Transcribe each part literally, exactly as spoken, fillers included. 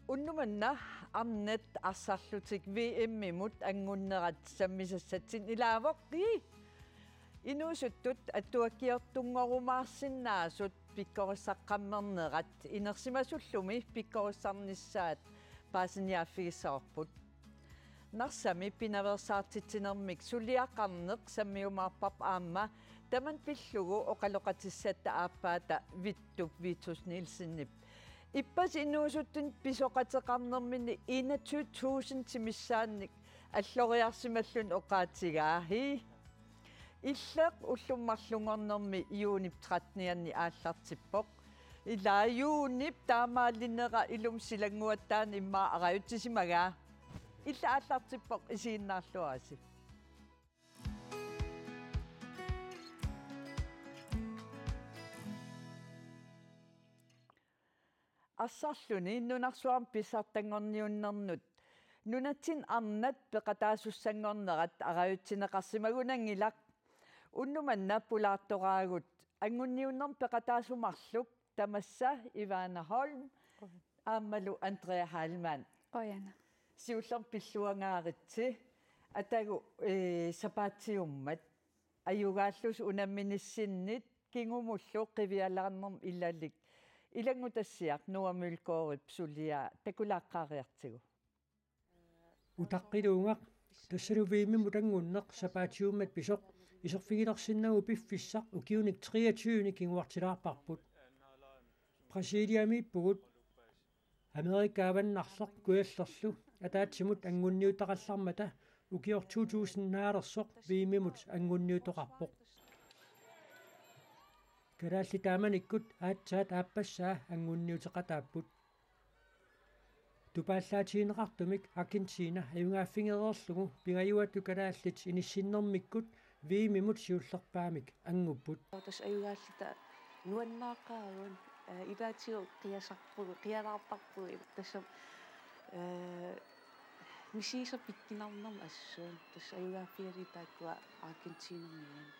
Unnuk manna arnat arsarlutik V M-imut angunnerat sammisassatsinni ilaavoq. Ii. Inuusuttut attuakkiortunngorumaarsinnaasut pikkorissaqqammernerat inersimasullumi pikkorissarnissaat paasiniaaffigissavarput. Narsami pinaveersaartitsinermik suliaqarneq sammiumaarparput aamma tamanna pillugu oqaloqatissatta aappaata Vittup Vitus Nielsenip. Ippassaq inuusuttunut pisoqateqarnermini enogtyve tusindit missaannik alloriarsimalluni oqaatigaa. Ii. Illeq ullummi marlunngornermi juunip trettenianni aallartippoq. Ilaa juunip taamaalinera ilumut silannguattaani immaqa arajutsisimagaa. Illit aallartippoq, isiginnaarluarisi. Arsarluni nunarsuarmi pissartanngorniunnernut nunatsinni arnat peqataasussanngornerat arajutsineqarsimagunanngilaq. Unnuk manna pulaartoraagut angunniunnermi peqataasut marluk, tamassa Ivana Holm aammalu Andrea Heilmann. Qujanaq. Siullermik pilluangaaritsi. Atagu, ee, sapaatiummat ajugaallusi unamminissinnit kingumullu qivialaarnermi ilalik. Ilanngutassiaq Noah Mølgaardip suliaa takulaaqqaariartigu. Utaqqiluugaq, tassalu V M-imut anngunneq sapaatiummat pisoq iserfigilersinnagu piffissaq ukiunik treogtyvenik kinguartilaarparput. Brasiliamiippugut, Amerika Avannarleq kujallerlu ataatsimut anngunniutaqallarmata ukioq to tusind naalersoq V M-imut anngunniutoqarpoq. Kalaallit taamanikkut aatsaat aappassaa anngunniuteqataapput. Tupaallaatigineqartumik Argentina ajugaaffigereerlugu pingajuattut kalaallit inissinnermikkut V M-imut siullerpaamik anngupput. Tassa ajugaallita nuannaaqaagut, eh, ilaatigut qiasarpugut, qialaartarpugut, tassa, eh, misigisaq pikkunarnermut assut, tassa ajugaaffigalugit taakkua Argentinamiut.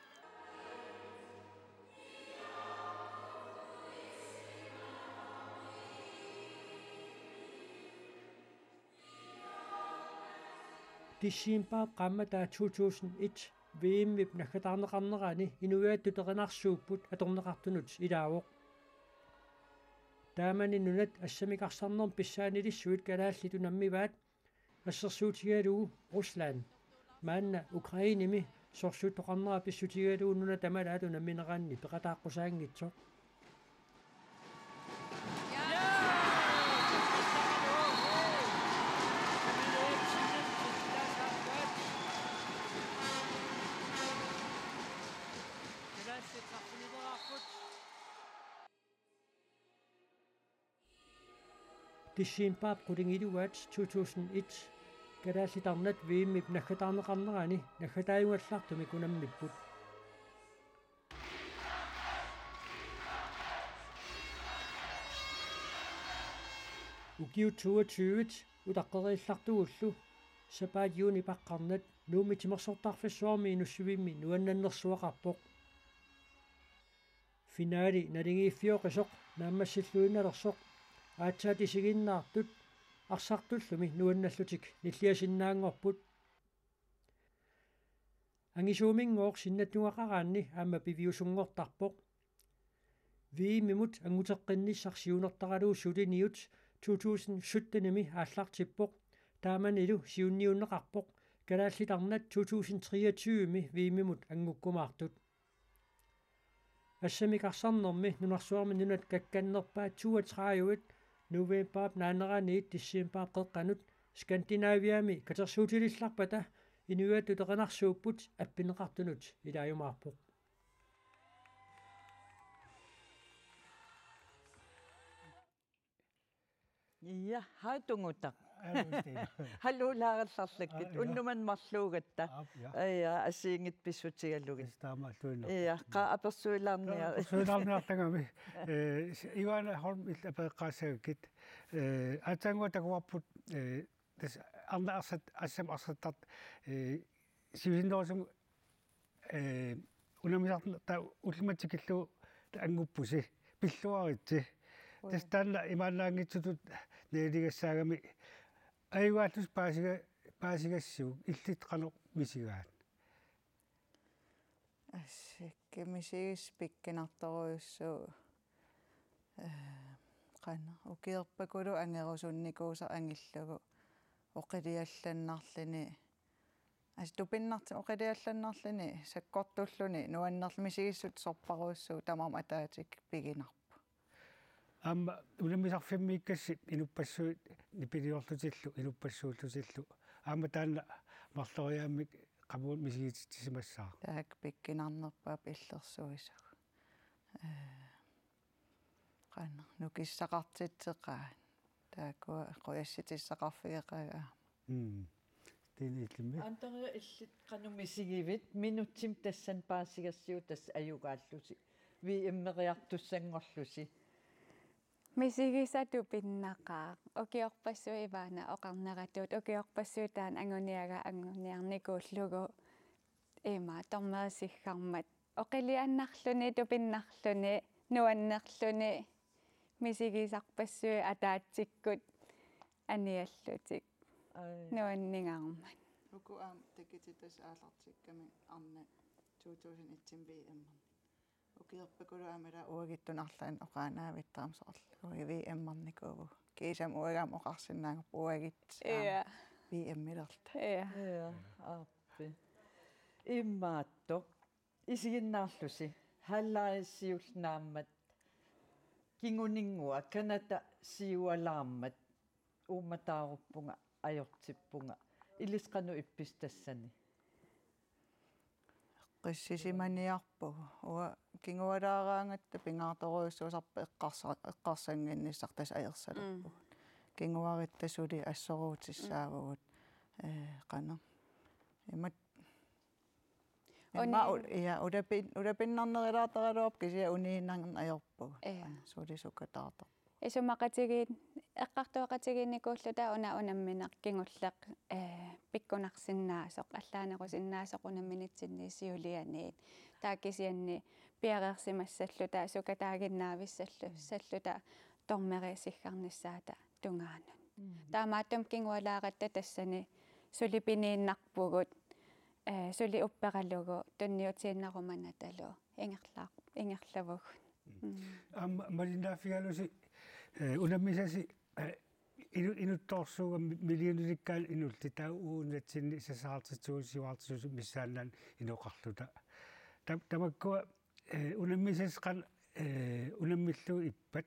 Decembarip qaammataa to tusind et V M-ip naggataarneqarnerani inuiattut tuteqinarsuupput atorneqartunut ilaavoq. Taamani nunat assammik arsarnermi pissaanilissuit kalaallit unammivaat, assersuutigalugu Rusland. Maanna Ukrainemi sorsuttoqarnera pissutigalugu nunat tamalaat unammineranni peqataaqqusaanngitsoq. Decembarip qulingiluaat to tusind et kalaallit arnat V M-ip naggataarneqarnerani naggataajugallartumik unammipput. Ukiut toogtyve utaqqeriillartugullu sapaat juunip aqqarnat Nuummi Timersortarfissuarmi Inussivimmi nuannannersuaqarpoq. Finaali naligiiffioqisoq naammassilluinnalersoq aatsaat isiginnaartut arsartullumi nuannallutik nilliasinnaanngorput. Angisuuminngooq sinnattungaqaraanni aamma piviusunngortarpoq. V M-imut anguteqqinnissaq siunertaralugu suliniut to tusind syttenimi aallartippoq. Taamanilu siunniunneqarpoq kalaallit arnat to tusind treogtyvemi V M-imut angukkumaartut. Assammik arsarnermi nunarsuarmi nunat kakkannerpaat toogtredive novembarip naaneraniit decembarip qeqqanut Skandinaviami katersuutilillarpata inuiattut tuteqinarsuupput appineqartunut ilaajumaarpoq. Ja, haatungutak. Aa, just det. Haluulaarallarlakkit. Aa, ja. Unnuk manna marluugatta. Aap, ja. Aa, ja, assigiinngitsut pissutigalugit. Tassa taamaalluinnarpoq. Ja, qaa apersuilaarniar-. Qaa apersuilaarniartagami. Eh, s-, Ivana Holm illit apereqqaassagakkit. Eh, aatsaannguaq takuarput, eh, tassa arnat arsat-, assammik arsartartut, eh, sivisinnerusumik, eh, unammisartut taava ullumikkut tikillugu taava annguppusi, pilluaritsi. Oj. Tassa taanna imaannaanngitsutut Naligassaagami ajugaallusi paasiga-, paasigassiuk illit qanoq misigaat? Asseq misigissaq pikkunartorujussuuvoq, eh, qanoq ukiorpakuluunniit angerusunnikuusara angillugu oqiliallannarluni, assut tupinnartumik oqiliallannarluni sakkortulluni nuannerl-, misigissutsit sorparujussuuvoq tamarmik ataatsikkut piginarpoq. Aamma unammisarfimmiikkassi inuppassuit nipiliorlutillu, inuppassuullutillu. Aamma taanna marloriaammik qamuuna misigititsisimassaaq. Taakku pikkunarnerpaap illersuisagut. Eh, qanoq nukissaqartitseqaat. Taakkua qujassutissaqarfigeqaat. Mm. Tine Iklimi. Andrea, illit qanoq misigivit? Minutsimik tassani paasigassiuk, tassa ajugaallusi V M-eriartussanngorlusi. Misigisaq tupinnaqaaq. Ukiorpassuit Ivana oqarneratut, ukiorpassuit taanna anguniagaq anguniarnikuullugu ima dommerit siggarmat oqiliannarluni, tupinnarluni, nuannerluni, misigisarpassuit ataatsikkut aniallutik. Ai. Nuanningaarmat. Uku aamma takutitassaat aallartikkamik arnat to tusind et-imi V M-erni. Ukiorpakuluunniit aamma ila uagutsinnut arlaannik oqaannavittarami soorlu. Uagut V M-ernikuuvugut. Kiisami uagut aamma oqarsinnaanngorpugut uagut aamma. Ja. V M-ilerluta. Ja. Ja, aappi. Imaattoq. Isiginnaarlusi halvlejsiullu naammat, kinguninngua Canada siualaarmat uummataaruppunga, ajortippunga. Ilissi qanoq ippisi tassani? Eqqissisimaniarpugut. Uanga kingualaaraangatta pingaartorujussuusarpoq eqqarsa-, eqqarsannginnissaq, tassa ajersalerpugut. Mm. Kinguaritta suli assoruutissaavugut. Mm. Eh, qanoq. Imatut Immaqa uni- u-, ja, ulapin-, ulapinnarnerulaartaraluarpoq kisianni uniinnarneq ajorpugut. Ja. Aana, sulisukataartarpoq. Isumaqatigiit-, eqqartueqatigiinnikuulluta una unammineq kingulleq, eh, pikkunarsinnaasoq, allaanerusinnaasoq unamminitsinniit siulianiit. Taava kisianni piareersimassalluta, sukataaginnaavissallu-, salluta dommerit siggarnissaata tungaanut. Mm. Taamaattumik kingualaaratta tassani suli piniinnarpugut, eh, suli upperalugu tunniutiinnarumanatalu ingerlaar-, ingerlavugut. Mm. Mm. Aamma malinnaaffigalusi, eh, unammisasi, eh, inu-, inuttoorsuugami mi-, millionerikkaanut inullit, taava uagut nunatsinni sassarartitsisuusugut siuarartitsisuusugut missaannaannut inoqarluta. Tam-, tamakkua, eh, unammisasi qan-, eh, unammillugu ippat.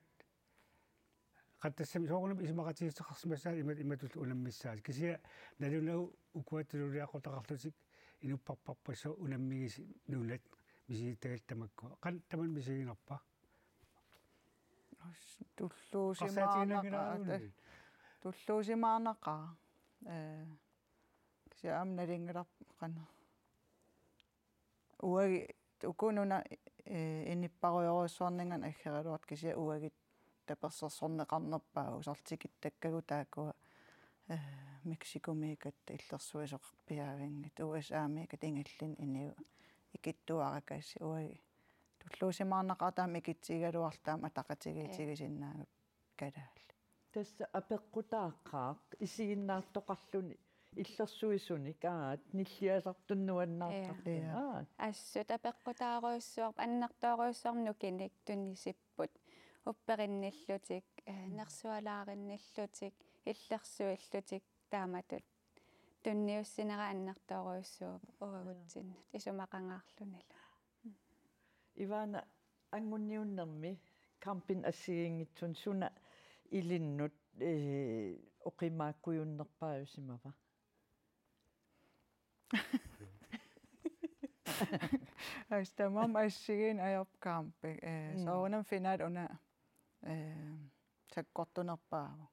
Qanoq tassami soorunami isumaqatigiissuteqarsimassaasi ima-, imatullu unammissaasi. Kisianni nalunagu ukua tunuliaqutaqarlutik inupparparpassuit unammigisi nunat misigittagallit tamakkua. Qanoq tamanna misiginarpa? Tulluusimaarnaqaaq. Qarsaatiginaanngilara ata-, uunni. Tulluusimaarnaqaaq. Eh, kisianni aamma nalunngilarput qanoq. Uagut uku nunat, eh, inupparujorujussuarninngannut aggeraluartut kisianni uagut tapersersorneqarnerpaavoq, soorlu tikittakkagut taakkua, eh, Mexicomiikkatta illersuisoqarpiaavinngitsut, U S A-miikkatta ingerlaannaq inuit ikittuarakassi, uagut tulluusimaarnaqaaq taama ikittuugaluarluta aamma ataqatigiittigisinnaagut kalaallit. Tassa apeqqutaaqaaq isiginnaartoqarluni illersuisunik, aat, nilliasartunik nuannaartartunik. Ja. Aat. Assut apeqqutaarujussuarput, annertoorujussuarmik nukinnik tunisipput. Upperinnillutik, eh, nersualaarinnillutik, illersuillutik taamatut. Tunniussinera annertoorujussuuvoq uagutsinnut. Isumaqangaarlunilu. Ivana, anguniunnermi campini assigiinngitsunik suna ilinnut, eh, oqimaakkujunnerpaajusimava? Assut tamarmik assigiinngitsut ajorput campi. Eh, mm, soorunami finaali una, eh, sakkortunerpaavoq.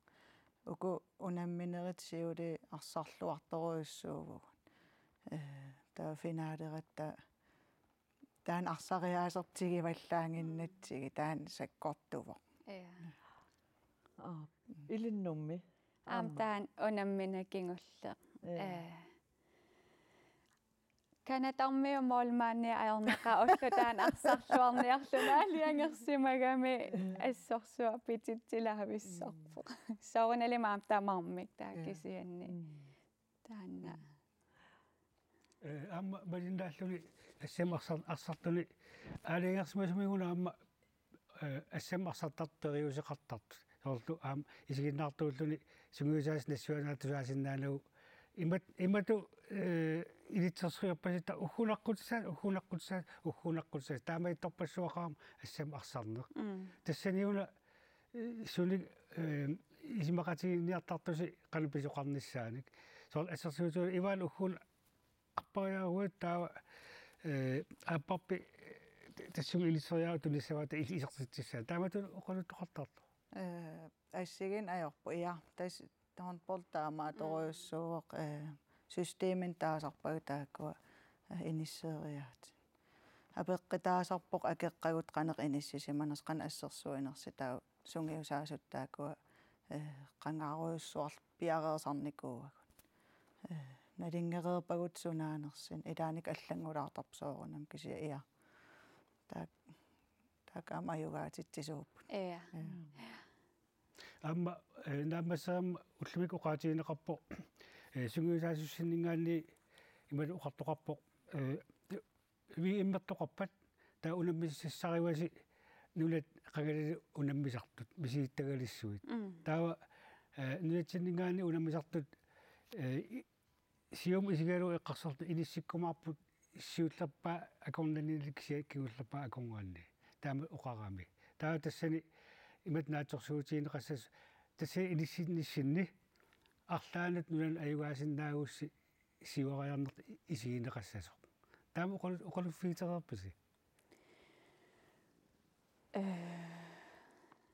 Uku unamminerit siuliini arsarluartorujussuuvugut. Eh, taava finaaleratta taanna arsariaasertigivallaannginnatsigit, taanna sakkortuvoq. Ja. Aa, ilinnummi? Aamma. Aamma taanna unammineq kingulleq. Ja. Eh, Anatormiu målmandi ajornaqaaq ulloq taanna arsarluarniarluni aalajangersimagami assorsuaq pititsilavissorpoq. Soorunalimi aamma tamarmik taava kisianni. Taanna. Eh, aamma malinnaalluni S M arsar-, arsartuni aalajangersimasumiguna aamma eh, S M arsartartut periuseqartartut. Soorlu aamma isiginnaartuulluni sungiusaasut nassuiaat tusaasinnaanagu. Imat-, imatut, eh, ilitsersuiarpasitta ugguuna aqqutissaq, ugguuna aqqutissaq, ugguuna aqqutissaq. Taamaattorpassuaqarami S M arsarneq. Mm. Tassaniuna, eh, sunik, eh, isumaqatigiinniartartusi qanoq pisoqarnissaanik. Soorlu assersuutigalugu imaluunniit ugguuna appariaruit taava, eh, aapparpit, eh, tassunga ilitsersuiaat tunissavaat is-, isertitsissaat. Taamatut oqaluttoqartartoq. Eh, assigiinneq ajorpoq, ja. Tassa håndbold taamaattorujussuuvoq, eh, systeminik taasarpagut taakkua, eh, inisseeriaat. Apeqqutaasarpoq akeqqagut qanoq inissisimanersoq, qanoq assersuinersoq taava sungiusaasut taakkua, eh, qangarujussuarlu piareersarnikuuagut. Eh, nalunngereerpagut sunaanersunik, ilaanni allanngulaartarpoq soorunami kisianni, ja. Taak-, taakku aamma ajugaatitsisuupput. Ja. Ja. Aamma, eh, naammassereermat ullumikkut oqaatigineqarpoq, eh, sungiusaasussinninngaanniit imatut oqartoqarpoq, eh, V M-ertoqarpat, taava unammissassarivasi nunat qangali unammisartut, misigittagalissuit. Mm. Taava, eh, nunatsinninngaanniit unammisartut, eh, i-, siumut isigalugu eqqarsartut inissikkumaarput siullerpaaq akornannilu kisianni kingullerpaaq akornanni. Taama oqarami. Taava tassani imatut naatsorsuutigineqassasoq tassani inissinnissinni arlaannut nunanut ajugaasinnaagussi siuariarneq isigineqassasoq. Taama oqalu-, oqaluffigitereerpisi? Eh,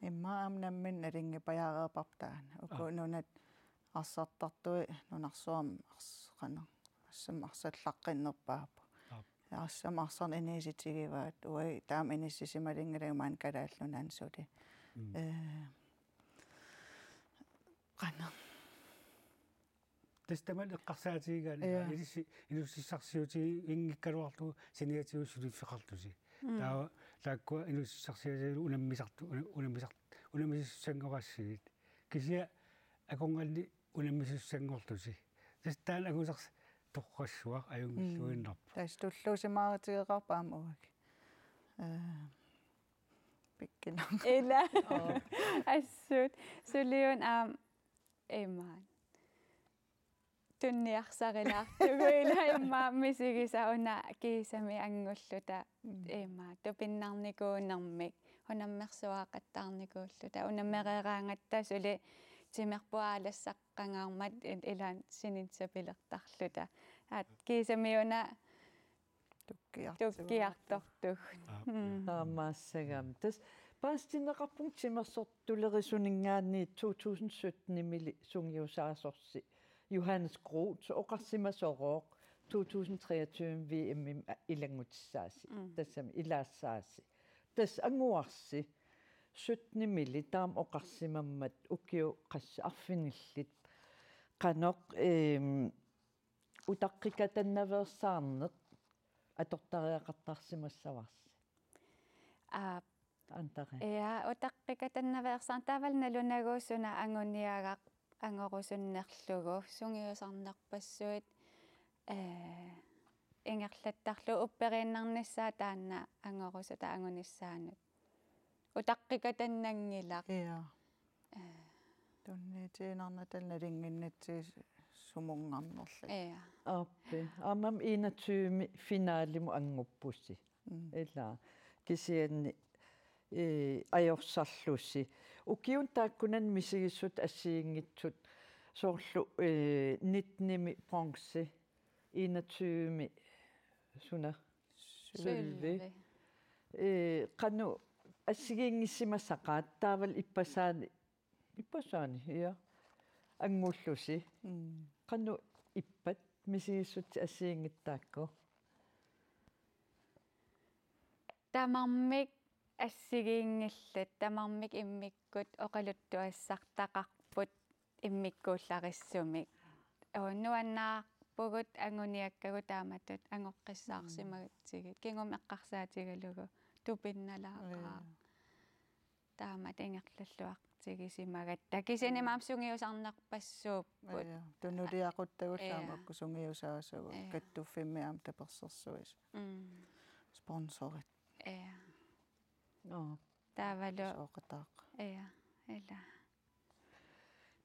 immaqa aamma nammineq nalunngipajaareerparput taanna. Uku Aa. nunat arsartartui nunarsuarmi ars-, qanoq, assammik arsallaqqinnerpaappoq. Aap. Ja assammik arsarneq iniussutigivaat. Uagut taama inissisimalunngilagut maani Kalaallit Nunaanni suli. Mm. Eh, qanoq. Tassa tamanna eqqarsaatigigaanni Ja. ilissi-, inuussutissarsiutiginngikkaluarlugu saniatigut suliffeqartusi. Mm. Taava taakkua inuussutissarsiatigalugit unammisartu-, una-, unammisart-, unammissussanngorassiuk. Kisianni akornanni unammissussanngorlusi. Tassa taanna angusars-, torrassuaq ajunngilluinnarpoq. Mm. Tassa tulluusimaarutigeqaarput aamma uagut. Eh, pikkunaq. Ila. Aa. Assut. Suliuna aamma imaat. Tunniarsarilaartugut ila immaqa misigisat una kiisami anngulluta Mm. imaat tupinnarnikuunermik unammersuaqattaarnikuulluta unammereeraangatta suli timerput aalassaqangaarmat il-, ilaanni sininsapilertarluta. Aat kiisami una Tukkiartugut. Tukkiartortugut. Aap. Mm. Taamaassagami. Tassa paasitinneqarpunga timersortulerusuninngaanniit to tusind sytten-imili sungiusaasorsi Johannes Groth oqarsimasorooq to tusind treogtyve V M-imi ilanngutissaasi. Mm. Tassami ilaassaasi. Tassa anguarsi sytten-imili taama oqarsimammat ukiut qassit arfinillit. Qanoq, ehm, utaqqikatannaveersaarneq atortariaqartarsimassavarsi. Aap. Antare. Ja, utaqqikatannaveersaarneq taavalu nalunagu suna anguniagaq angorusunnerlugu sungiusarnerpassuit, eh, ingerlattarlugu upperiinnarnissaa taanna angorusutaa angunissaanut. Utaqqikatannanngilaq. Ja. Eh. Tunniutiinnarnata nalunnginnatsigu sumunngarnerlugu. Ja. Aappi. Aammami enogtyve finalimut annguppusi. Mm. Ila. Kisianni, eh, ajorsarlusi. Ukiuni taakkunani misigissutsit assigiinngitsut soorlu, eh, nitten-imi bronze, enogtyve-mi suna? Sølvi. Sølvi. Eh, qanoq assigiinngissimasaqaat taavalu ippassaanik, ippassaanik, ja. Anngullusi. Mm. Qanoq ippat misigissutsit assigiinngitsut taakku? Tamarmik assigiinngillat, tamarmik immikkut oqaluttuassartaqarput immikkuullarissumik. Oo, nuannaar-, pugut anguniakkagut taamatut angoqqissaarsimagatsigit. Kingumut eqqarsaatigalugu tupinnalaaqaaq. Taamatut ingerlalluartigisimagatta. Kisianni aamma sungiusarnerpassuupput. Tunuliaquttagullu aamma uku sungiusaasugut. Kattuffimmi aamma tapersersuisut. Sponsorit. Taavalu. Sooqataaq. Ila.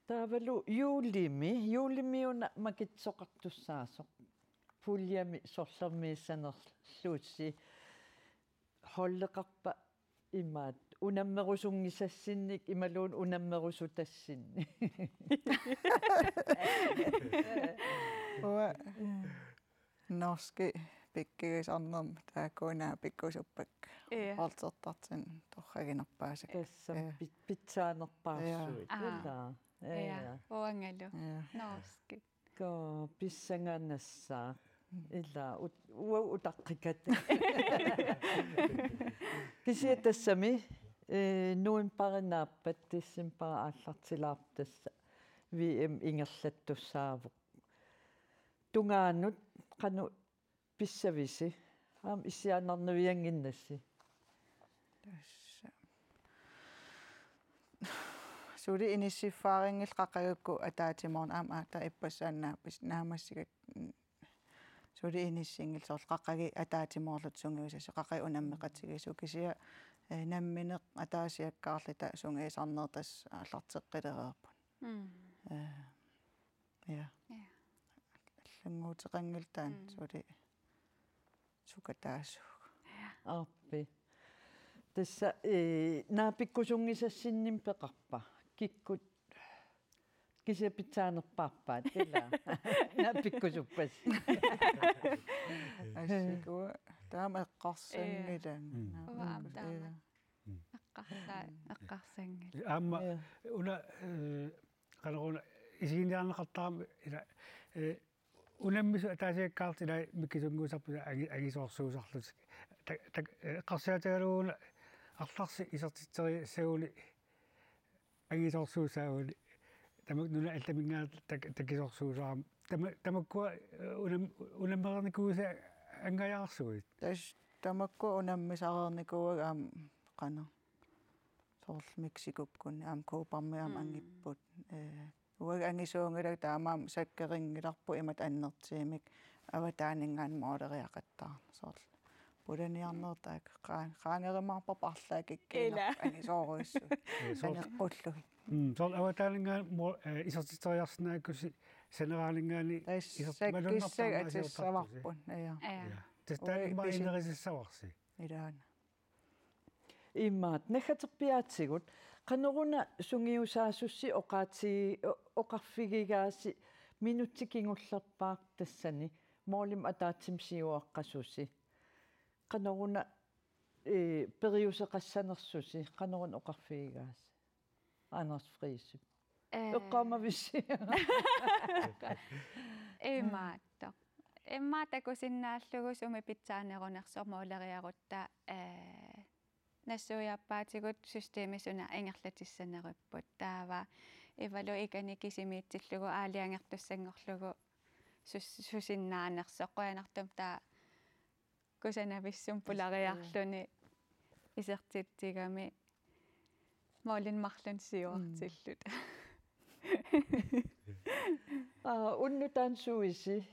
Taavalu juulimi, juulimi una makitsoqartussaasoq. Puljami sorlermiissanerlusi holdeqarpa imaat unammerusunngisassinnik imaluunniit unammerusutassinnik. Uanga norski pikkigisarnermi taakkuuna pikkusuppakka. Holtertartsin torraginerpaasik. Tassami pitsaanerpaassuit. Ila. Uangalu. Norski. Koo pissanganassaaq. Ila uanga utaqqikata. Kisianni tassami novembarinaappat decembarip aallartilaarpoq tassa V M ingerlattussaavoq. Tungaanut qanoq pissavisi? Aamma issiaannarnaviannginnasi. Tassa. Suli inissiffaarinngillat qaqagukkut ataatsimoorneq aamma aatsaat ippassaannaapis naammassigatta suli inissinngillat soorlu qaqugit ataatsimoorlutik sungiusassat qaqugit unammeqatigiissut kisianni nammineq ataasiakkaarluta sungiusarneq tassa aallarteqqilereerput. Ja. Allannguuteqanngilaq taanna suli sukataasuugut. Aappi. Tassa naapikkusunngisassinnimi peqarpa? Kikkut kisianni pitsaanerpaarpaat ila. Naapikkusuppassi. Assikua taama eqqarsanngilanga. Uanga aamma taama. Eqqarsaa eqqarsanngilanga. Aamma una qanoruna isiginiarneqartarami ila unammisut ataasiakkaarlutik ila mikisunnguusarput angi angisoorsuusarlutik. Eqqarsaatigalugu una arlarsi isertitseriassaguni angisoorsuusaaguni tamakku nunat allaminngaanniit takisoorsuusaramik. Tamakkua unammereernikuusaangajaarsuit. Tassa tamakkua unammisareernikuuagut aamma qanoq. Soorlu Mexicokkunni aamma Coopami aamma angipput. Uagut angisuunngillat taamaammat sakkerinngilarput imatut annertuumik avataaninngaanniit mooleriaqattaarneq soorlu. Pulaniarnertaaq qaa- qaangerumaarparput arlaat kikkuinnarput angisoorujussuit. Angeqqullugit. Soorlu avataaninngaanniit isertitseriarsinnaakkussi saneraaninngaanniit isertitseriarsinnaakkussi. Tassa sakkissat atissavarput. Ja. Tassa taanna immaqa ineriartortissavarsi. Ilaana. Imaat, naggaterpiaatigut, qanoruna sungiusaasussi oqaati- o- oqarfigigaasi minutsit kingullerpaaq tassani, målimik ataatsimik siuaqqasusi. Qanoruna periuseqassanersusi, qanoruna oqarfigigaasi. Anders Friisip. Eqqaamavissi. Imaattoq. Immaqa takusinnaallugu sumi pitsaanerunersoq mooleriarutta nassuiaappaatigut systemit suna ingerlatissaneripput. Taava Ivalu ikani kisimiitsillugu aalajangertussanngorlugu sus- susinnaanersoq qujanartumik taava kusanavissumik pulariarluni isertitsigami målimik marlunnik siuartilluta. Aa, unnuk taanna suisi?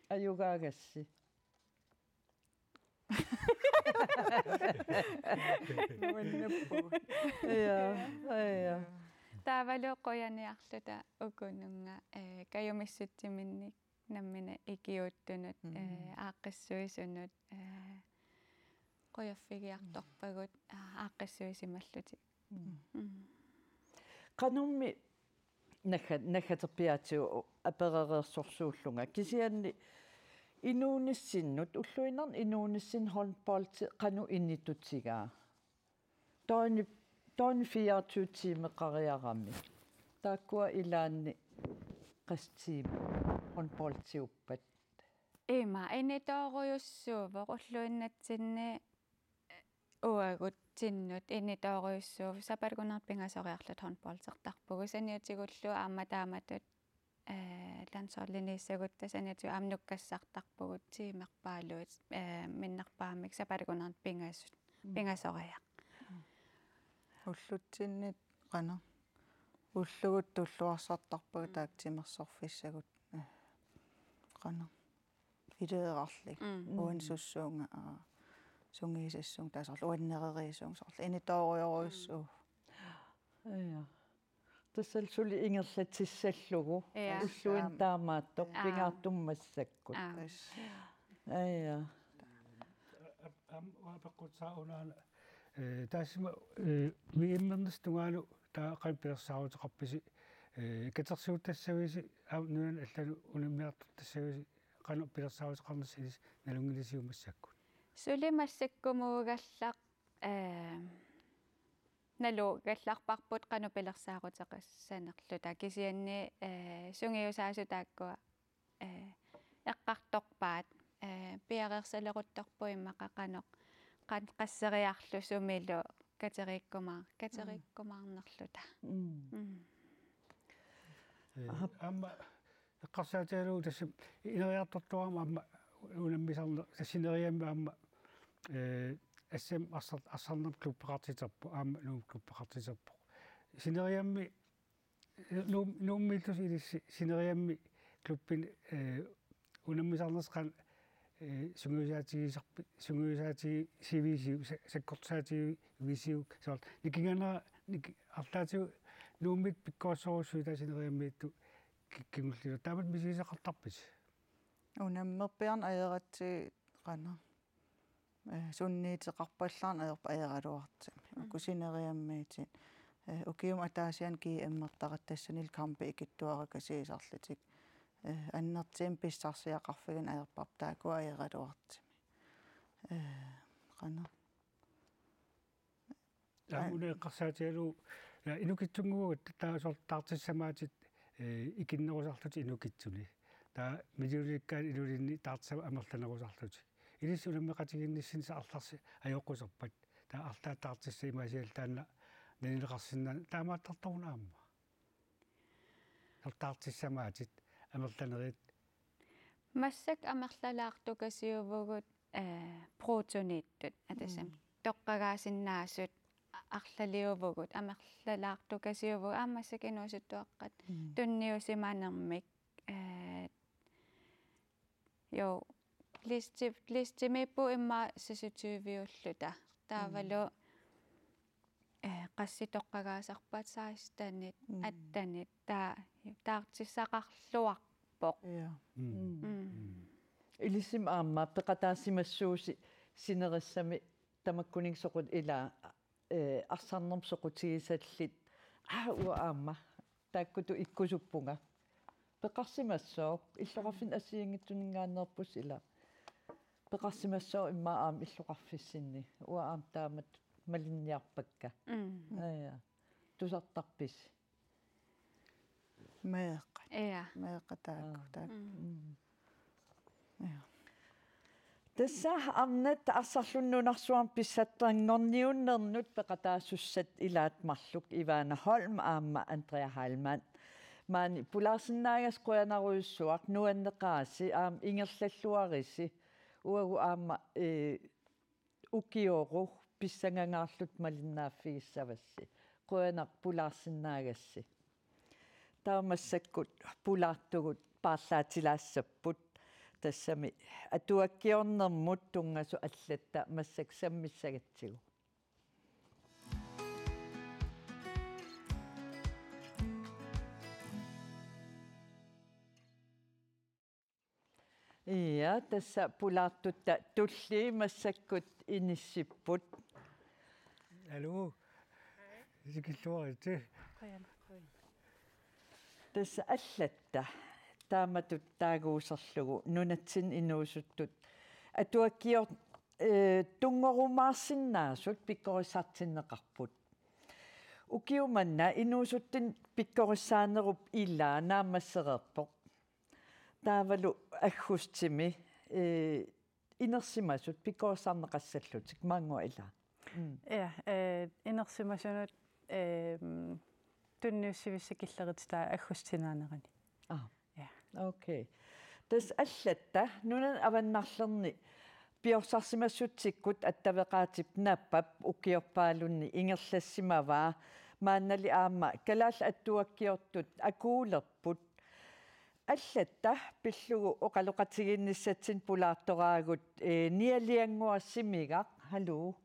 Ajugaagassi. Nuannappugut. Ja, ja. Taavalu qujaniarluta ukununnga kajumissutsiminnik nammineq ikiuuttunut aaqqissuisunut qujaffigiartorpagut aaqqissuisimallutik. Qanormi nagga- naggaterpiaatigut aperereersorsuullunga kisianni inuunissinnut ulluinnarni inuunissinnut håndboldi qanoq initutigaa? Døgni- døgni fireogtyve timeqariarami. Taakkua ilaanni qassit tiimit håndboldiuppat? Ima initoorujussuuvoq ulluinnatsinni uagutsinnut initoorujussuuvoq sapaatip akunneri pingasoriarluta håndboldertarpugut saniatigullu aamma taamatut eh soorlu iniissagutta saniatigut aamma nukkassartarpugut tiimerpaaluit, eh, minnerpaamik sapaatip akunneri pingasut, pingasoriaq. Ullutsinni qanoq. Ullugut tulluarsartarpagut taakku timersorfissagut. Eh, qanoq. Ileerarlik. Mm. Uani sussuunga, aa, sungiusassuunga, taava soorlu uannereriissuunga, soorlu initoorujorujussuuvoq. Ja. Tassa suli ingerlatissallugu. Ja. Ulluinnarni taamaattoq. Ja. Pingaartumik massakkut. Ja. Tassa. Ja. Am-, am-, uanga peqquttaa unaana, eh, taassuma, eh, V M-ernersi tungaanut taava qanoq pilersaaruteqarpisi, eh, katersuuttassavisi, aamma nunanut allanut unammiartortassavisi, qanoq pilersaaruteqarnersi ilissi nalunngilisiuk massakkut? Suli massakkumuugallaq, eh, nalugallarparput qanoq pilersaaruteqassanerluta, kisianni, eh, sungiusaasut taakkua, eh, eqqartorpaat, eh, piareersaleruttorput immaqa qanoq, qan-, qasseriarlugu sumilu kateriikkumaar-, kateriikkumaarnerluta. Mm. Mm. Eh, aha. Aamma eqqarsaatigalugu tassa ineriartortuarama aamma unammisarneq, tassa sineriammi aamma, eh, S M arsar-, arsarnermut klubbeqartiterpoq, aamma Nuummut klubbeqartiterpoq. Sineriammi Nuum-, Nuummiillusi ilissi sineriammi klubbini, eh, unammisarnersi qanoq, eh, sungiusaatigisarpi-, sungiusaatigisiviisiuk, sa-, sakkortusaatigisiviisiuk, soorlu nikinganera-, niki-, arlaatigut Nuummiit pikkorissorujussuit taava sineriammiittut ki-, kingulliullugu. Taamatut misigisaqartarpisi? Unammerpiarneq ajoratsigit qanoq. Eh, sunniuteqarpallaarneq ajorput ajoraluartumik. Mm. Uku sineriammiit. Eh, ukiumut ataasiaannaq G M-ertaratta tassanilu kampit ikittuarakasiisarlutik. Eh, annertuumik pissarsiaqarfigineq ajorparput taakku ajoraluartumik. Eh, qanoq. Aamma una eqqarsaatigalugu, ja, inukitsunnguugatta taava soorlu taartissamaatit, eh, ikinnerusarlutik inukitsuni. Taava millionikkaat inulinni taartissamaatit amerlanerusarlutik. Ilissi unammeqatigiinnissinni arlarsi ajoquserpat. Taava arlaat taartissat imaasiallu taanna nalileqarsinnaaneq taamaattartoruna aamma. Soorlu taartissamaatit amerlanerit. Massakkut amerlalaartukasiuvugut, eh, protoniittut, atassam. Mm. Toqqagaasinnaasut a-, arlaliuvugut, amerlalaartukasiuvugut, aamma massakkut inuusuttuaqqat. Mm. Tunniusimanermik, eh, jo, listi-, listimiipput immaqa seksogtyviulluta. Taavalu, mm, eh, qassit toqqagaasarpaat sekstenit, mm, attenit, taa-, taartissaqarluarpoq. Ja. Mm. Mm. Mm. Ilissi aamma peqataasimassuusi sinerissami tamakkuninnga soqut ilaa, eh, arsarnermut soqutigisallit. Aa, uanga aamma taakkutut ikkusuppunga. Peqarsimassooq, illoqarfinni assigiinngitsuninngaanneerpusi ila. Peqarsimassooq immaqa aamma illoqarfissinni. Uanga aamma taamatut malinniarpakka. Mm. Ja, ja. Tusartarpisi? Meeqqat. Ja. Meeqqat taakku, mm, taakku. Mm. Ja. Tassa arnat arsarluni nunarsuarmi pissartanngorniunnernut peqataasussat ilaat marluk Ivana Holm aamma Andrea Heilmann. Maani pulaarsinnaagassat qujanarujussuaq, nuanneqaasi aamma ingerlalluarisi. Uagut aamma, eh, ukioru pissangangaarluta malinnaaffigissavassi. Qujanaq pulaarsinnaagassi. Taava massakkut pulaartugut paarlaatilaassapput. Tassami atuakkiornermut tunngasut allatta massakkut sammissagatsigu. Ja, tassa pulaartutta tullii massakkut inissipput. Aluu. Tikilluaritsi. Qujan, qujan. Tassa allatta taamatut taaguuserlugu nunatsinni inuusuttut atuakkior-, eh, tunngorumaarsinnaasut pikkorissartinneqarput. Ukiumanna inuusuttunut pikkorissaanerup ilaa naammassereerpoq. Taavalu aggustimi, eh, inersimasut pikkorissarneqassallutik, maannguaq ilaa. Mm. Ja, eh, inersimasunut, eh, tunniussivissat killerititaat aggustinaanerani. Aa. Ja. Okay. Tassa allatta nunanut avannarlerni piorsarsimassutsikkut attaveqaatip Napap ukiorpaalunni ingerlassimavaa, maannali aamma kalaallit atuakkiortut akuulerput. Allatta pillugu oqaloqatigiinnissatsinnut pulaartoraagut, eh, Nia Liannguaq Simigaq, haluu.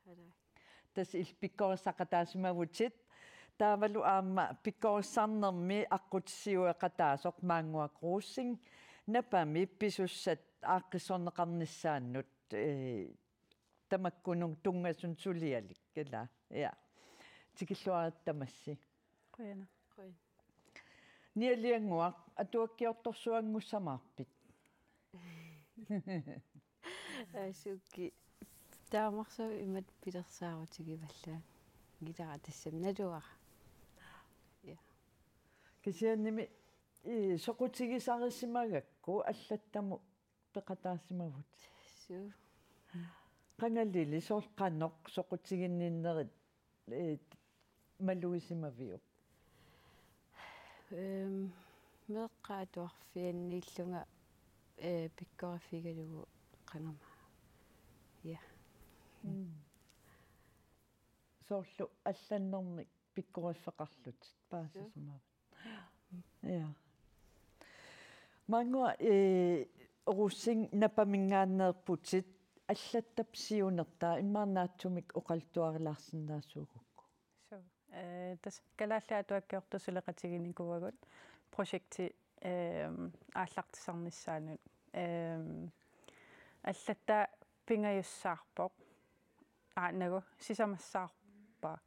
Haluu. Tassa illit pikkorissaqataasimavutit. Taavalu aamma pikkorissarnermi aqqutissiueqataasoq Maannguaq Rosing, Napami pisussat aaqqissorneqarnissaannut, eh, tamakkununnga tunngasunut sulialik, ilaa. Ja. Tikilluarit tamassi. Qujanaq. Qujan. Nia Liannguaq, atuakkiortorsuanngussamaarpit? Asuki. Taamarsuaq imatut pilersaarutigivallaanngilara, tassami naluara. Ja. Kisiannimi, ii, soqutigisarisimagakku allattamut peqataasimavut. Suu. Qangalili soorlu qanoq soqutiginninnerit, eh, malugisimavigit? Ehm, meeqqat atuarfianniillunga, eh, pikkoriffigalugu qangama. Ja. Mm. Soorlu allannermik pikkoriffeqarlutit paasisimavit? Ja. Maannguaq, eh, Rosing, Napaminngaanneerputit, allattap siunertaa immaqa naatsumik oqaluttuarilaarsinnaasuugukku. Suu. Eh, tassa kalaallit atuakkiortut suleqatiginikuuagut projekti, ehm, aallartisarnissaanut. Ehm, allatta pingajussaarpoq. Aa, nagu, sisamassaarpaa.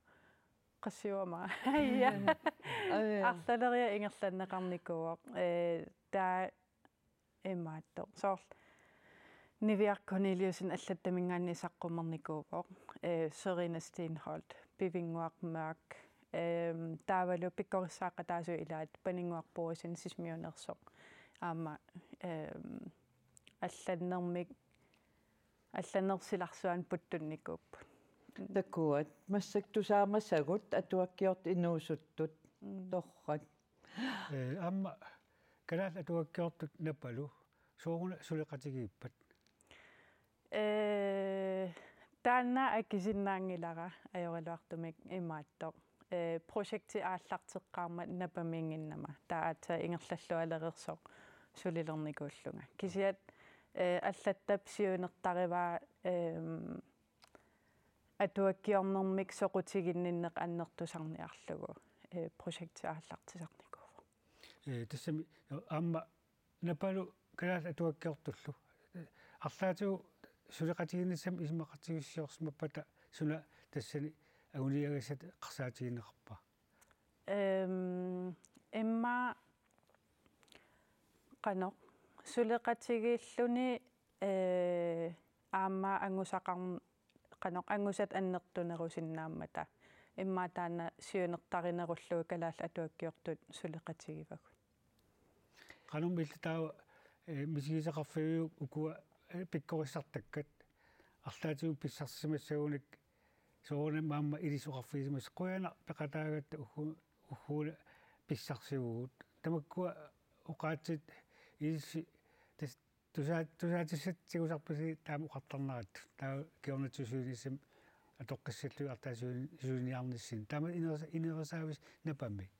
Qassiuama. Ja. Aa, ja. Arlaleriarlunga ingerlanneqarnikuuvoq. Eh, taava imaattoq. Soorlu Niviaq Korneliussen allattaminngaanniit saqqummernikuuvoq. Eh, Sørine Steenholdt, Pivinnguaq Mørch. Ehm, taavalu pikkorissaaqataasut ilaat Paninnguaq Boesen Sisimiuneersoq. Aamma, ehm, allannermik allannerup silarsuanut puttunnikuupput. Mm. Takuat, massakkut tusaamasagut atuakkiortut inuusuttut. Mm. Torrak. Eh, aamma kalaallit atuakkiortut Napalu sooruna suleqatigiippat? Eh, taanna akisinnaanngilara ajoraluartumik imaattoq. Eh, projekti aallarteqqaarmat Napamiinnginnama. Taava aatsaat ingerlallualereersoq sulilernikuullunga. Kisianni, eh, allattap siunertarivaa, ehm, atuakkiornermik soqutiginninneq annertusarniarlugu, eh, projekti aallartisarnikuuvoq. Eh, tassami, aamma Napalu kalaallit atuakkiortullu, eh, arlaatigut suleqatigiinnissamut isumaqatigiissiorsimappata suna tassani anguniagassat eqqarsaatigineqarpa? Ehm, immaqa qanoq suleqatigiilluni, eh, aamma angusaqarn-, qanoq angusat annertunerusinnaammata. Immaqa taanna siunertarinerullugu kalaallit atuakkiortut suleqatigivagut. Qanormi illit taava, eh, misigisaqarfigiuk ukua, eh, pikkorissartakkat? Arlaatigut pissarsisimassagunik soorunami aamma ilissi oqarfigisimassat qujanaq peqataagatta uggu-, ugguuna pissarsivugut. Tamakkua oqaatsit ilissi tas-, tusaa-, tusaatissatut tigusarpisi taama oqartarnerattut. Taava kingornagut siunissami atoqqissallugit arlaatigut siuni-, siunniarnissinni. Taama inersa-, inerisaavissi Napami?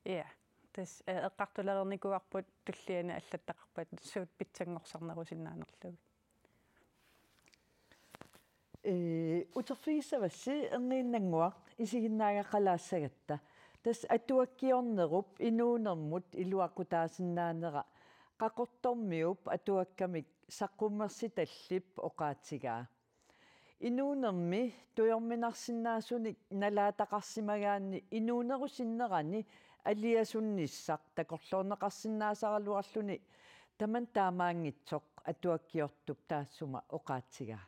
Ja. Tassa, eh, eqqartulernikuuarput tulliani allattaqarpat suut pitsanngorsarnerusinnaanerlugit. Ee, uterfigissavassi Erniinnannguaq, isiginnaagaqalaassagatta. Tassa atuakkiornerup inuunermut iluaqutaasinnaanera Qaqortormiup atuakkamik saqqummersitallip oqaatigaa. Inuunermi tujorminarsinnaasunik nalaataqarsimagaanni inuunerup sinnerani aliasunnissaq takorloorneqarsinnaasaraluarluni tamanna taamaanngitsoq atuakkiortup taassuma oqaatigaa.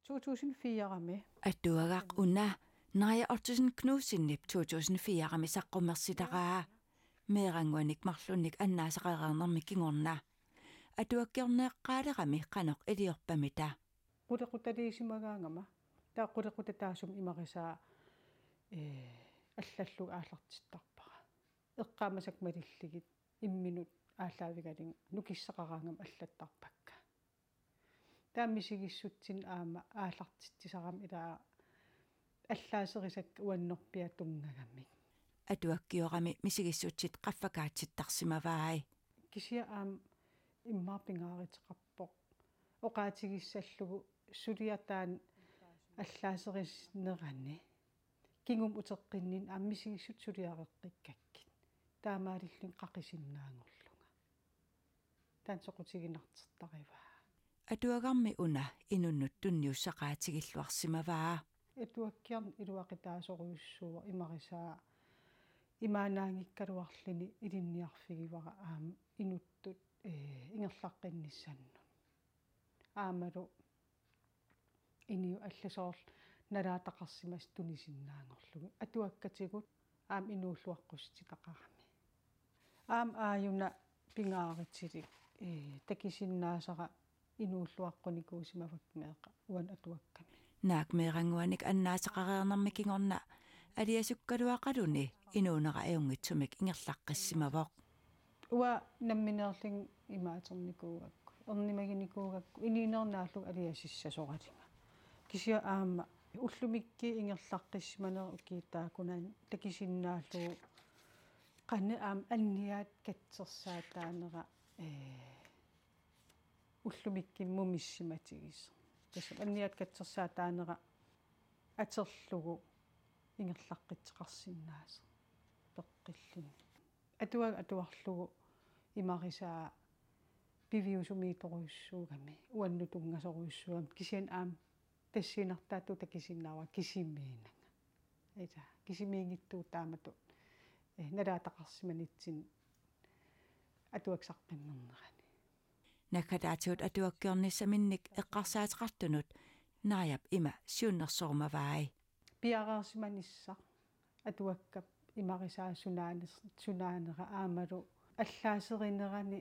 To tusind fire-mi. Atuagaq una Naja Ottesen Knudsenip to tusind fire-mi saqqummersitaraa. Meerannguanik marlunnik annaasaqareernermi kingorna. Atuakkiorneqalerami qanoq iliorpamita. Qulequtaliisimagaangama. Taava qulequtaq taassuma imarisaa, eh, allallugu aallartittarpara. Eqqaamasakka malillugit imminut aallaavigalugit nukissaqaraangama allattarpakka. Taava misigissutsinni aamma aallartitsisarami ilaa allaaserisakka uannorpiaq tunngagamik. Atuakkiorami misigissutsit qaffakaatsittarsimavai. Kisianni aamma immaqa pingaaruteqarpoq oqaatigissallugu suliaq taanna allaaserinerani. Kingumut uteqqinninni aamma misigissutsit suliareqqikkakkit. Taamaalilluni qaqisinnaanngorlunga. Taanna soqutiginartortarivaa. Atuagarmi una inunnut tunniussaqaatigilluarsimavaa. Atuakkiarneq iluaqutaasorujussuuvoq, imarisaa imaannaanngikkaluarluni ilinniarfigivara aamma inuttut, ee, ingerlaqqinnissannut. Aammalu inuit allat soorlu nalaataqarsimasut tunisinnaanngorlugit. Atuakkatigut aamma inuulluaqqussititaqarami. Aamma aajuna pingaarutilik, ee, takusinnaasara inuulluaqqunikuusimavakka meeqqat uani atuakkami. Naak meerannguanik annaasaqareernermi kingorna aliasukkaluaqaluni inuunera ajunngitsumik ingerlaqqissimavoq. Uanga nammineerlunga imaaternikuugakku, ernumaginikuugakku, inuuneq naallugu aliasissasoralunga. Kisianni aamma ullumikkut ingerlaqqissimanerat ukiup taakkunani takusinnaallugu qanoq aamma anniaat katsersaataanera, ee, ullumikkut mumissimatigisoq. Tassa anniaat katsersaataanera atorlugu ingerlaqqittoqarsinnaasoq peqqilluni. Atuagaq atuarlugu imarisaa piviusumiittorujussuugami, uannut tunngasorujussuugami, kisianni aamma tassuunartaatut takusinnaavara kisimiinnanga. Ilaa, kisimiinngitsuuvoq taamatut, eh, nalaataqarsimanitsinni atuakkat saqqummernerani. Naggataatigut atuakkiornissaminnik eqqarsaateqartunut Naajap ima siunnersorumavai. Piareersimanissaq atuakkap imarisaa sunaane-, sunaanera aammalu allaaserinerani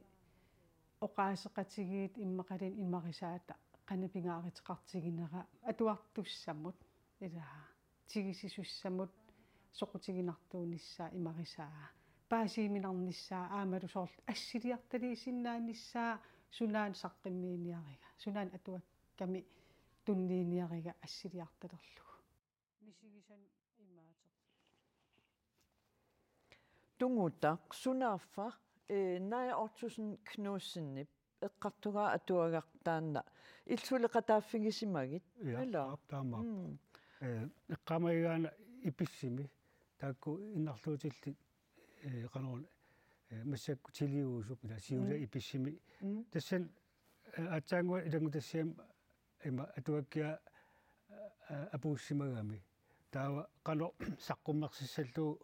oqaaseqatigiit immaqaluunniit imarisaata qanoq pingaaruteqartiginera atuartussamut ilaa tigusisussamut soqutiginartuunissaa imarisaa paasiuminarnissaa aammalu soorlu assiliartaliisinnaanissaa sunaana saqqummiiniariga, sunaana atuakkami tunniiniariga assiliartalerlugu. Misigisani imaaterput. Tungutaq sunaaffa, eh, Naja Ottosen Knudsenip eqqartugaa atuagaq taanna illit suleqataaffigisimaguit. Ja, ilaa? Aap, taamaappoq. Mm. Eh, eqqaamagigaanni Ipissimi taakku innarluutillit, eh, qanoruna, eh, massakkut tiliuusup ilaa siulia. Mm. Ipissimi. Mm. Tassani, eh, aatsaannguaq ilanngutassiami ima atuakkiaq, eh, apuussimagami. Taava qanoq saqqummersissallugu,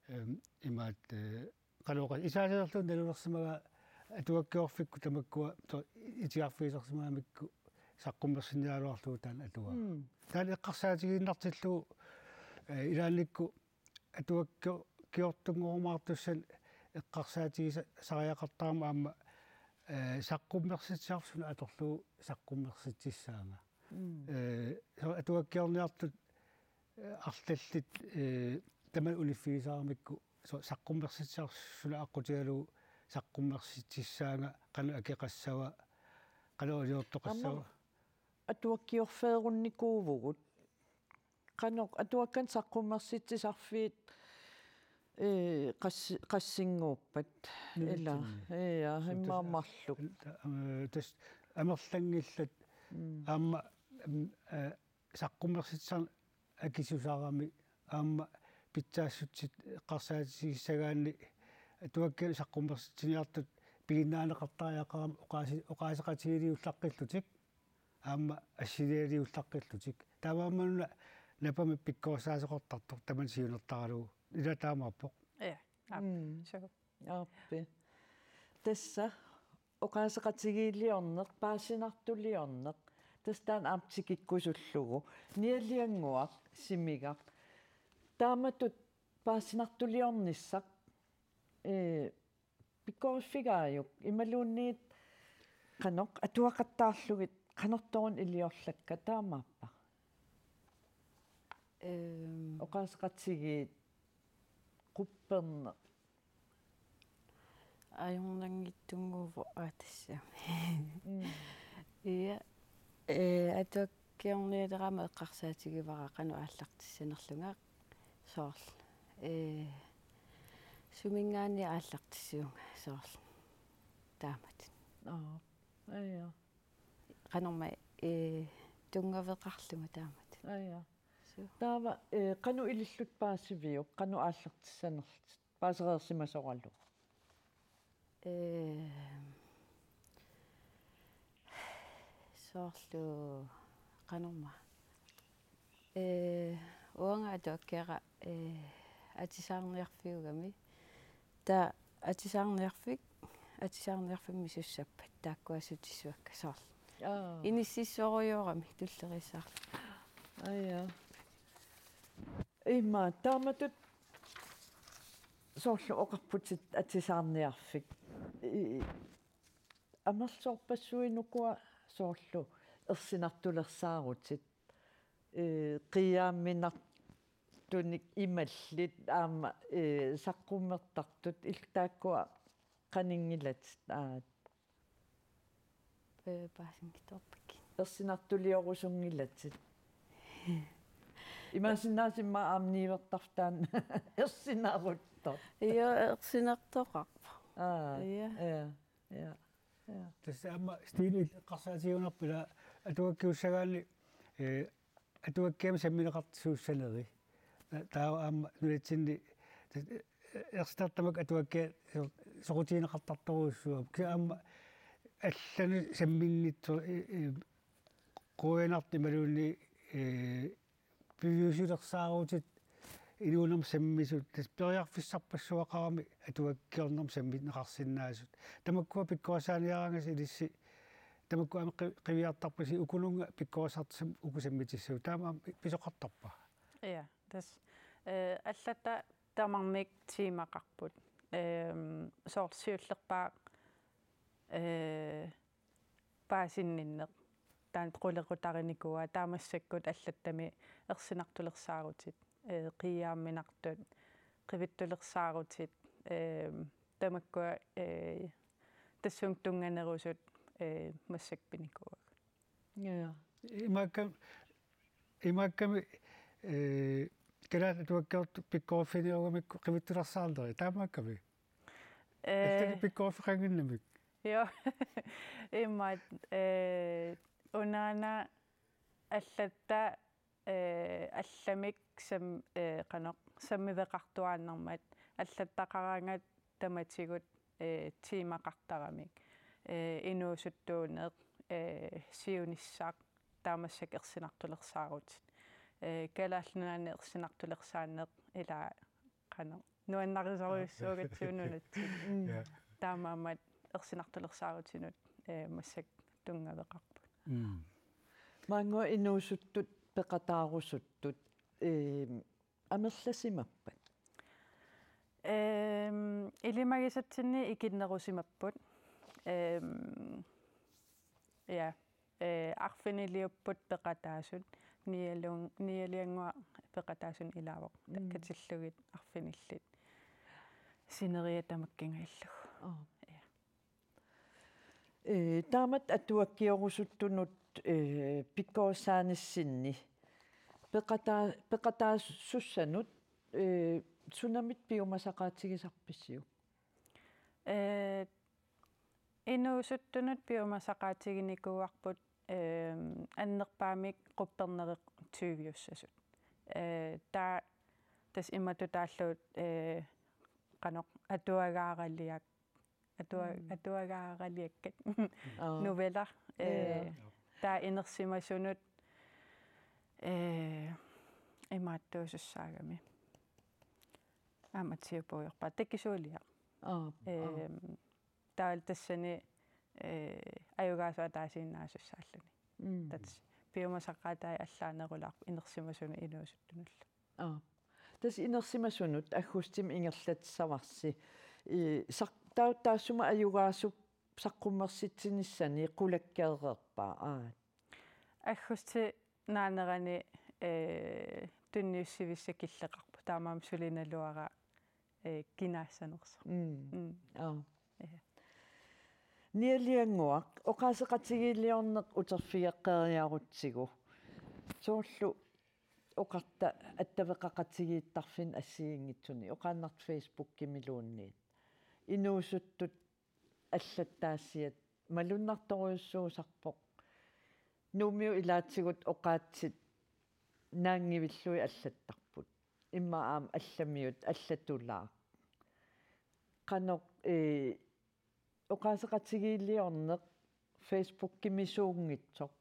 em, imaat, eh, qanoq isaaserlugu nalulersimagaa atuakkiorfikkut tamakkua to-, itigarfigisarsimagamikku saqqummersinniaraluarlugu taanna atuagaq. Mm. Taanna eqqarsaatigiinnartillugu, eh, ilaannikkut atuakkio-, kiortunngorumaartussani eqqarsaatigiisa-, sariaqartarama aamma, eh, saqqummersitsisarput suna atorlugu saqqummersitsissaanga. Mm. Eh, so-, atuakkiorniartut, eh, arlallit, eh, tamanna uniffigisaramikku so-, saqqummersitsisarput suna aqqutigalugu saqqummersitsissaanga qanoq akeqassava, qanoq iliortoqassava. Aamma atuakkiorfeerunnikuuvugut. Qanoq atuakkanik saqqummersitsisarfiit, eh, qassi-, qassinngorpat. Nunatsinni. Ilaa, ja, so, tassa, immaqa marluk. Eh, tassa amerlanngillat. Mm. Aamma, mm, eh, saqqummersitsisarneq akisusarami aamma pitsaassutsit eqqarsaatigissagaanni atuakkianik saqqummersitsiniartut piginnaaneqartariaqarami oqaasi-, oqaaseqatigiiliullaqqillutik aamma assilialiullaqqillutik. Taamaammat una napamik pikkorissaasoqartartoq tamanna siunertaralugu. Ilaa taamaappoq. Ja, aap. Mm. Suu. Aappi. Tassa oqaaseqatigiiliorneq, paasinartuliorneq, tassa taanna aamma tikikkusullugu. Nialliannguaq Simigaq. Taamatut paasinartuliornissaq, ee, pikkoriffigaajuk, imaluunniit qanoq atuaqattaarlugit, qanortoq iliorlakka taamaappa? Ehm. Oqaaseqatigiit qupperneq. Ajornanngitsunnguuvoq aatassami. Mm. Ja, eh, atuakkiornialerama eqqarsaatigivara qanoq aallartissanerlunga soorlu. Eh, suminngaanniit aallartissiunga soorlu. Taamatut. Aa, ja, ja. Qanorma, eh, tunngaveqarlunga taamatut. Aa, ja. Suu. Taava, eh, qanoq ilillutit paasiviuk, qanoq aallartissanerlutit? Paasereersimasoralu. Eh, soorlu qanorma. Eh, uanga atuakkiara, eh, atisaarniarfiugami. Taava atisaarniarfik, atisaarniarfimmi sussappat taakkua assutissavakka soorlu. Aa. Inississorujoorami tulleriissaarlunga. Aa, ja. Ima, taamatut soorlu oqarputit atisaarniarfik. I-, amerlasoorpassuit ukua soorlu ersinartulersaarutit. Eh, qiiaamminartunik imallit aamma, eh, saqqummertartut illit taakkua qaninngilatit, aa. Eh, paasinngitsoorpakka. Ersinartuliorusunngilatit. Imaassinnaavoq immaqa aamma niuertarfik taanna ersinaruttoq. Io, ersinartoqarpoq. Aa, ja. Ja, ja, ja. Tassa aamma Stine eqqarsaatigunarpoq ila atuakkiussagaanni, eh, atuakkiamik sammineqartussaanerit. Ta-, taava aamma nunatsinni, eh, ersitartut tamakku atuakkiat so-, soqutigineqartartorujussuupput. Kisianni aamma allanut samminnitsoq, eh, eh, quianartut imaluunniit, eh, piviusulersaarutit inuunermut sammisut, tassa periarfissarpassuaqarami atuakkiornermut sammineqarsinnaasut. Tamakkua pikkorissaaniaraangassi ilissi, tamakkua aamma qi-, qiviartarpasi ukununnga pikkorissartut sam-, uku sammitissavut. Taama aamma pisoqartarpa? Ja, tassa, eh, allatta tamarmik temaqarput. Ehm, soorlu siullerpaaq, eh, paasinninneq. Taanna qulequtarinikuuaa, taava massakkut allattami ersinartulersaarutit, eh, qiiaamminartut, qivittulersaarutit, eh, tamakkua, eh, tassunga tunnganerusut, eh, massakkut pinikuuagut. Ja, ja. Imaakka-, imaakkami, eh, kalaallit atuakkiortut pikkoriffiniarugamikku qivittulersaarnerit, taamaakkami? Eh, allanik pikkoriffeqannginnamik? Jo. Imaat, eh, unaana allatta, eh, allamik sam-, eh, qanoq, sammiveqartuaannarmat, allattaqaraangat tamatigut, eh, temaqartaramik, eh, inuusuttuuneq, eh, siunissaq, taava massakkut ersinartulersaarutit. Eh, Kalaallit Nunaanni ersinartulersaanneq ila qanoq nuannarisorujussuugatsigu nunatsinni. Mm. Ja. Taamaammat ersinartulersaarutinut, eh, massakkut tunngaveqarput. Mm. Maannga inuusuttut peqataarusuttut, eh, amerlasimappat? Ehm, ilimagisatsinni ikinnerusimapput. Ehm, ja. Eh, arfiniliupput peqataasut, nialun-, nialiannguaq peqataasunik ilaavoq. Mm. Katillugit arfinillit. Sineriak tamakkiinga illugu. Aa. Ja. Eh, taamatut atuakkiorusuttunut, eh, pikkorissaanissinni. Peqataa-, peqataasussanut, eh, sunamit piumasaqaatigisarpisiuk? Eh, inuusuttunut piumasaqaatiginikuuarput, ehm, annerpaamik quppernerit tyviussasut. Eh, taava tassa imatut taallugu, eh, qanoq atuagaaraliak-, atua-, mm, atuagaaraliakkat. Aa. Noveller, eh, ja, taava inersimasunut, eh, imaattuusussaagami. Aamma tiu puigorpaa takisuuliaq. Aa, aa. Ehm, taavalu tassani, eh, ajugaasoq ataasiinnaasussaallugu. Mm. Tassa piumasaqaatai allaanerulaarput inersimasunut inuusuttunullu. Aa. Tassa inersimasunut aggustimi ingerlatissavarsi. I, saq-, taa-, taassuma ajugaasup saqqummersitsinissani qulakkeereerpa? Aa. Aggustip naanerani, eh, tunniussivissaq killeqarpoq. Taamaammat suli naluara, eh, kinaassanersoq. Mm. Mm. Aa. Eh. Nialiannguaq, oqaaseqatigiilliorneq uterfigeqqeriarutsigu. Soorlu oqarta attaveqaqatigiittarfinni assigiinngitsuni, oqaannartoq Facebookimiluunniit. Inuusuttut allattaassiat malunnartorujussuusarpoq. Nuummiut ilaatigut oqaatsit naanngivillugit allattarput. Immaqa aamma allamiut allatulaaq. Qanoq, ee, oqaaseqatigiilliorneq Facebookimisuunngitsoq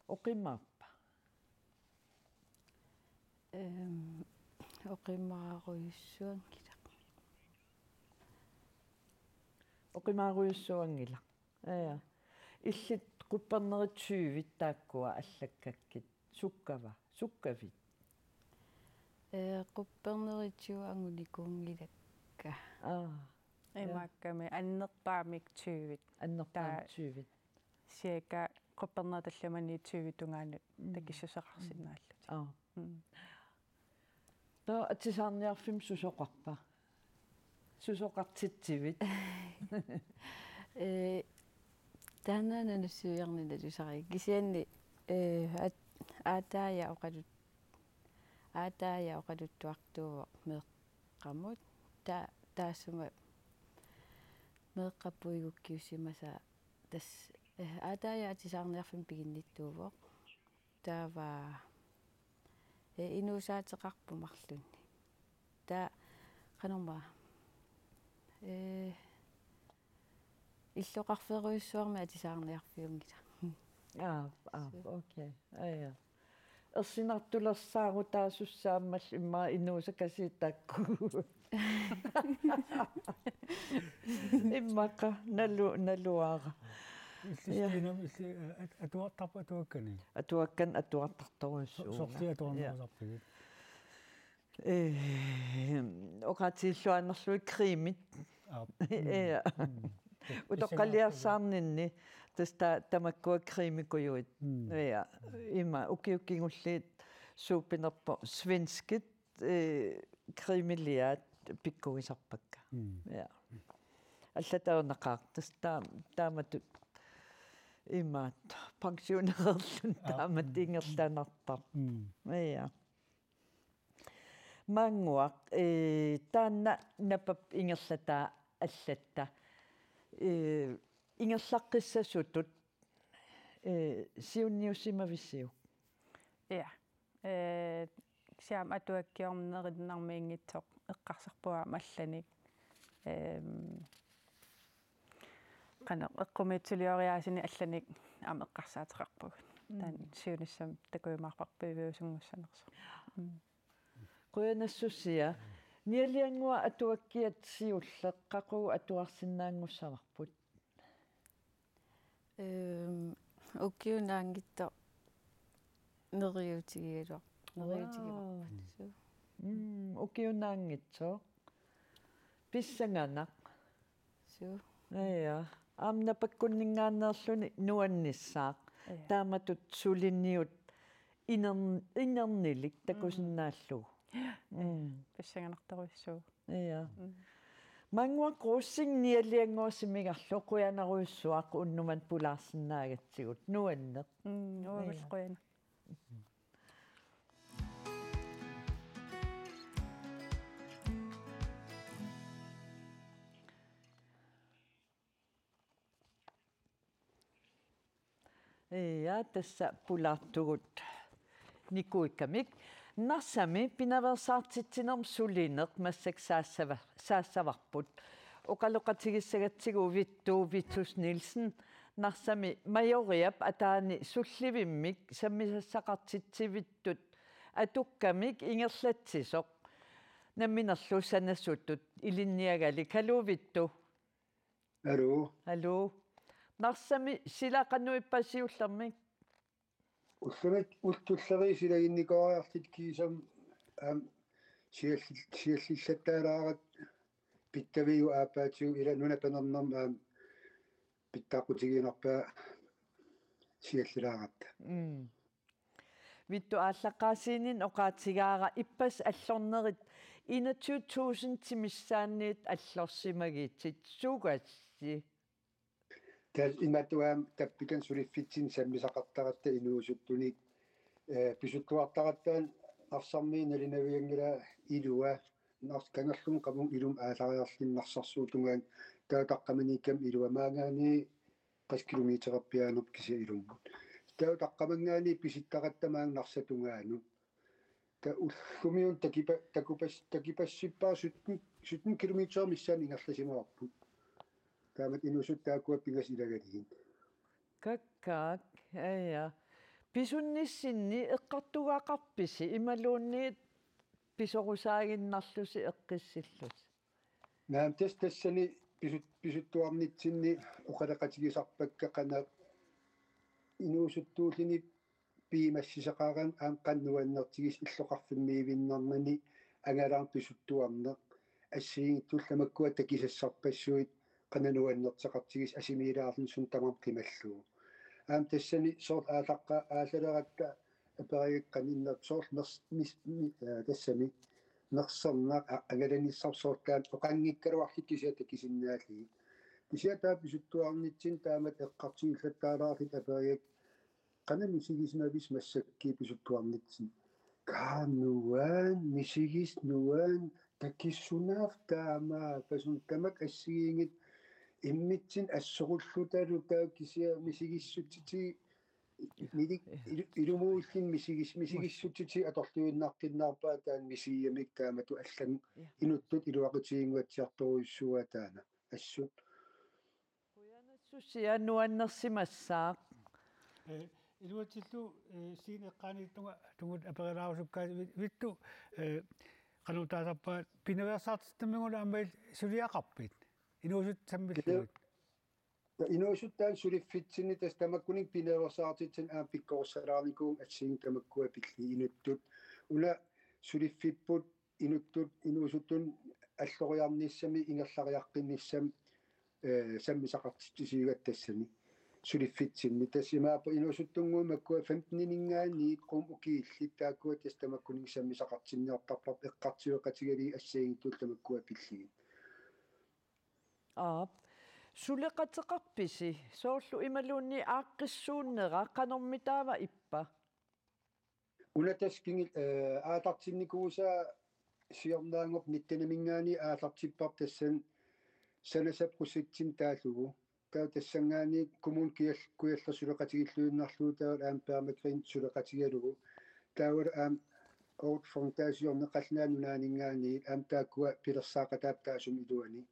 oqimaappa? Ehm, oqimaarujussuanngilaq. Oqimaarujussuanngilaq. Ja. Illit quppernerit tyvit taakkua allakkakkit. Sukkava? Sukkavit? Ee, quppernerit tyvit angunikuunngilakka. Aa. Ja. Imaakkami annerpaamik tyvit. Annerpaamik tyvit. Cirka quppernerit tallimanik tyvit tungaanut. Mm. Takissuseqarsinnaallutik. Aa. Mm. Taava atisaarniarfimmi susoqarpa? Susoqartitsivit? Ee, taanna nunassuiarninalusariga. Kisianni, ee, at-, aataaja oqalut-, aataaja oqaluttuartuuvoq meeqqamut. Ta-, taassuma meeqqap puigukkiusimasaa tassa, ee, aataaja atisaarniarfimmi piginnittuuvoq. Taava, ee, inuusaateqarpoq marlunnik. Taava qanormaa. Ee, illoqarfeerujussuarmik atisaarniarfiunngilaq. Aa, aa, okay. Aja. Ersinartulersaarutaasussaammata immaqa inuusakasiit taakku. Immaqa nalu-, naluara. Illit, ja, Stinami illit, at-, atuartarpa atuakkani? Atuakkani atuartartorujussuuvoq. So-, sorti atuarnerusarpigit? Ja. Ee, oqaatigilluinnarlugit cremit. Aap. Ja. Mm. Utoqqaliarsaarninni tassa ta-, tamakkua cremikujuit. Mm. Ja. Ima ukiut kingulliit suuppinerpoq svenskit, ee, cremiliaat pikkugisarpakka. Mm. Ja. Allatut ajornaqaaq tassa taa-, taamatut imaattoq pensionereerluni, aap, taamatut ingerlanartarpoq. Mm. Ja. Maannguaq, ee, taanna Napap ingerlataa allatta. Ee, ingerlaqqissasutut, ee, siunniussimavisiuk? Ja. Ee, kisianni atuakkiornerinnarmiinngitsoq eqqarsarpunga aamma allanik. Ehm, qanoq eqqumiitsulioriaasinik allanik aamma eqqarsaateqarpugut. Mm. Taanna siunissami takujumaarparput piviusunngussanersoq. Mm. Qujanassusia. Nialiannguaq, atuakkiat siulleq qaqugu atuarsinnaanngussavarput? Ehm, ukiunaanngitsoq neriuutigigaluar-, neriuutigivarput. Wow. Suu. Mm, ukiunaanngitsoq. Pissanganaq. Suu. Ja. Aamma napakkunninngaanneerluni nuannissaaq. Ja. Taamatut suliniut inern-, inernilik takusinnaallugu. Mm. Ja. Mm. Pissanganartorujussuuvoq. Ja. Mm. Maannguaq Rosing, Nialiannguaq Simigarlu, qujanarujussuaq unnuk manna pulaarsinnaagatsigut. Nuanneq. Mm, uagut, ja, qujanaq. Ja, tassa pulaartugut nikuikkamik. Narsami pinaveersaartitsinermut sulineq massakkut saassava-, saassavarput. Oqaloqatigissagatsigu Vittus, Vittus Nielsen, Narsami Majoriap ataani sullivimmik sammisassaqartitsivittut atukkamik ingerlatsisoq. Namminerlu sanasutut ilinniagalik. Haluu Vittus. Haluu. Haluu. Narsami sila qanoq ippa siullermik? Ullumikkut tulleriit silaginnikooriarluta kiisami, aamma sialli-, siallillattaalaaratta pitsaviup aappaatigut ila nuna panernerma aamma pitsaaqutigiinnarpaa siallilaaratta. Mm. Vittus aallaqqaasiininni oqaatigaara ippassaq allornerit enogtyve tusindit missaanniit allorsimagitit, sukkassi? Taava imatut aamma tappikani suliffitsinni sammisaqartaratta inuusuttunik, eh, pisuttuartaratta Narsarmiit nalinavianngilaa ilua, Nars-, Kangerlumi qamunga ilumut aallariarluni Narsarsuup tungaanut, taava taqqamaniikkami ilua maanngaanniit qassit kilometererpiaanerput kisianni ilummut. Taava taqqamanngaanniit pisittaratta maani Narsap tungaanut. Taava ullumikkut takupa-, takupas-, takupassippaat sytten, sytten kilometer missaani ingerlasimavarput. Taamatut inuusuttut taakkua pingasut ilagalugit. Kakkaak, aja. Pisunnissinni eqqartugaqarpisi imaluunniit pisorusaaginnarlusi eqqissillusi? Naamik, tassa tassani pisut-, pisuttuarnitsinni oqaloqatigisarpakka qanoq inuusuttuulluni piumassuseqarami aamma qanoq nuannertigisoq illoqarfimmiivinnarnani angalaarneq pisuttuarneq assigiinngitsullu tamakkua takusassarpassuit qanoq nuannerteqartigisoq assimileriarluni suna tamarmi qimallugu. Aamma tassani soorlu aallaqqaa-, aallalerakku aperigakkit qanoq innersoq soorlu ners-, mis-, mi-, aa, tassami nersornaq a-, angalanissarput soorlu taanna oqanngikkaluarlutit kisianni takusinnaallugit. Kisianni taava pisuttuarnitsinni taamatut eqqartuillattaalaarlutit aperigakkit qanoq misigisimavisi massakkut pisuttuarnitsinni. Kaa nuann, misigis nuann, takusunaaq taamaappoq, suna tamakku assigiinngitsut immitsinnut assorullutalu taava kisianni misigissutitik milik ilu-, ilumuulluni misigis-, misigissutitik atorluinnaqqinnaarpaat taanna misigigamikku taamatut allanngorlugu inuttut iluaqutiginnguatsiartorujussuuaat taanna assut. Qujanassusia nuannersimassaaq. Eh, iluatsillugu, eh, Signe eqqaaniittunga tungaanut aperilaarusukkaasivittut, eh, qanoq taasarpaat pinaveersaartittamigulu aamma illit suliaqarpit? Inuusuttut sammillugit. Ja inuusuttut taanna suliffitsinni tassa tamakkuninnga pinaveersaartitsineq aamma pikkorissalaarnikuuvunga assigiinngitsut tamakkua pillugit inuttut. Una suliffipput inuttut inuusuttunut alloriarnissamik ingerlariaqqinnissami, eh, sammisaqartitsisuugatta tassani suliffitsinni. Tassa imaappoq inuusuttunnguit makkua femten-ininngaanniit qummut ukiullit taakkua tassa tamakkuninnga sammisaqartinniartarpavut eqqartueqatigalugit assigiinngitsullu tamakkua pillugit. Aap. Suleqateqarpisi? Soorlu imaluunniit aaqqissuunnera qanormitaava ippa? Una tassa kingul-, eh, aallartinnikuusaa siornaanngorpoq nitten-iminngaanniit aallartipparput tassani Sanasat projektimi taallugu. Taava tassanngaanniit kommune Kujalleq, Kujalleq suleqatigilluinnarlugu taava aamma Permagreen suleqatigalugu. Taavalu aamma Qaqortup Fondationip Qallunaat Nunaanninngaanniit aamma taakkua pilersaaqataapput taassuma iluani.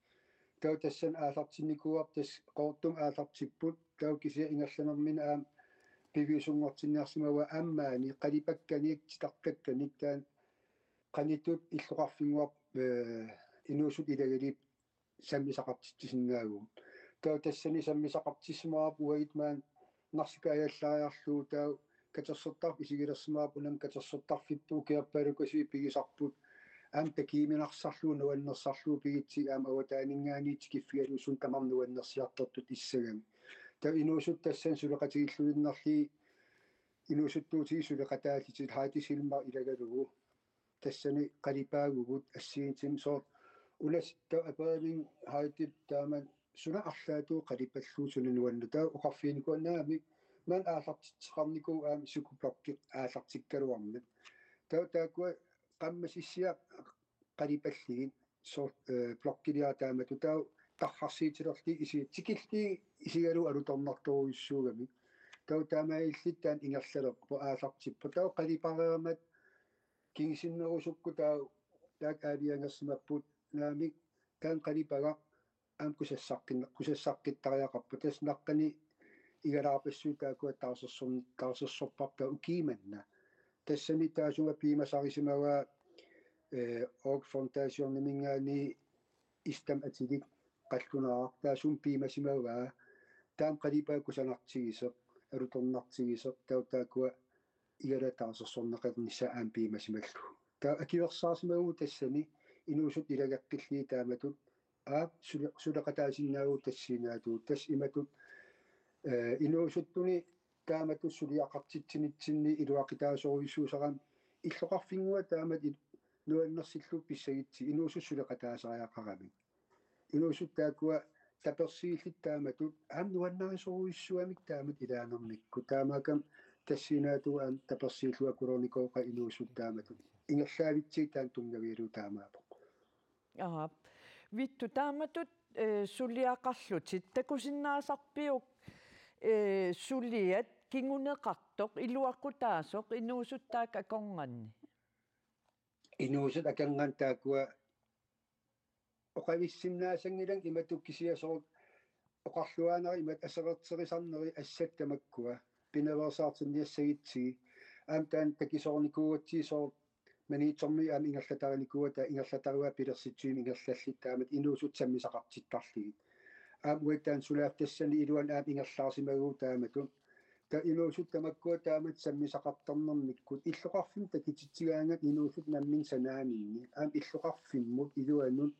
Taava tassani aallartinnikuuarput tassa Qaqortumi aallartipput, taava kisianni ingerlanermini aamma piviusunngortinniarsimavaat aamma maani qalipakkanik, titartakkanik taanna qanoq ililluta illoqarfinnguarput, eh, inuusuttut ilagalugit sammisaqartitsisinnaavugut. Taava tassani sammisaqartissimavarput uagut maani Narsap kaajallariarlugu taava katersortarfik isigilersimavarput unami katersortarfipput ukiorpaalukkasuit pigisarput aamma takujuminarsarlugu nuannersarlugu pigitsigit aamma avataaninngaanniit tikiffigalugu suna tamarmi nuannersiartortutut issagami. Taava inuusuttut tassani suleqatigilluinnarlugit inuusuttuutigut suleqataallutik Heidi Schellmach ilagalugu. Tassani qalipaagugut assigiinngitsut soorlu una taava aperivinga Heidip taama suna arlaatigut qalipallugu suna nuanneraa taava oqarfiginikuuara naamik maani aallartitseqarnikuuvoq aamma psykobloggi aallartikkaluarmat. Taava taakkua qammasissua qalipallugit soorlu, eh, bloggiliara taamatut taava tarrarsuutilerlugit isi-, tikillugit isigalugu alutornartorujussuugamik. Taava taamaalilluta taanna ingerlalerpoq aallartippoq. Taava qalipareermat kingusinnerusukkut taava taakku aalajangersimapput naamik taanna qalipagaq aamma kusassaqqinna-, kusassaqqittariaqarpoq. Tassa naqqani igalaarpassuit taakkua taarsersorn-, taarsersorparput taava ukioq manna. Tassani taassuma piumasarisimavaa, eh, Org Foundationiminngaanniit Istam Atilik qallunaaq taassuma piumasimavaa. Taanna qalipagaq kusanartigisoq, alutornartigisoq, taava taakkua igalaat taarsersorneqarnissaat aamma piumasimallugu. Taava akuersaarsimavugut tassani inuusuttut ilageqqillugit taamatut aap sule-, suleqataasinnaavagut tassani taamatut tassa imatut, eh, inuusuttunik taamatut suliaqartitsinitsinni iluaqutaasorujussuusarami illoqarfinnguaq taamatut il-, nuannersillugu pissagutsigit inuusuttut suleqataasariaqaramik. Inuusuttut taakkua tapersiillit taamatut aamma nuannarisorujussuamik taamatut ilaanermikkut. Taamaakkami tassinaatut aamma tapersiillunga kuloornikooqa inuusuttut taamatut ingerlaavitsigit taanna tunngavigalugu taamaappoq. Aap. Vittu, taamatut, eh, suliaqarlutit takusinnaasarpiuk, eh, suliat kinguneqartoq iluaqutaasoq inuusuttaaq akornanni? Inuusut akornanni taakkua oqavissinnaassanngilanga imatut kisianni soorlu oqarluaannarami imatut aserorterisarneri assat tamakkua pinaveersaartinniassagutsigit aamma taanna takisoornikuugatsigit soorlu Maniitsormi aamma ingerlatarinikuugatta ingerlataruaat pilersitsivimmi ingerlallit taamatut inuusuttut sammisaqartittarlugit. Aamma uagut taanna sulaaffigisassanni iluani aamma ingerlaarsimaguuvoq taamatut. Taava inuusuttut tamakkua taamatut sammisaqartarnermikkut illoqarfimmut takutitsigaangat inuusuttut namminneq sanaaninni aamma illoqarfimmut iluanut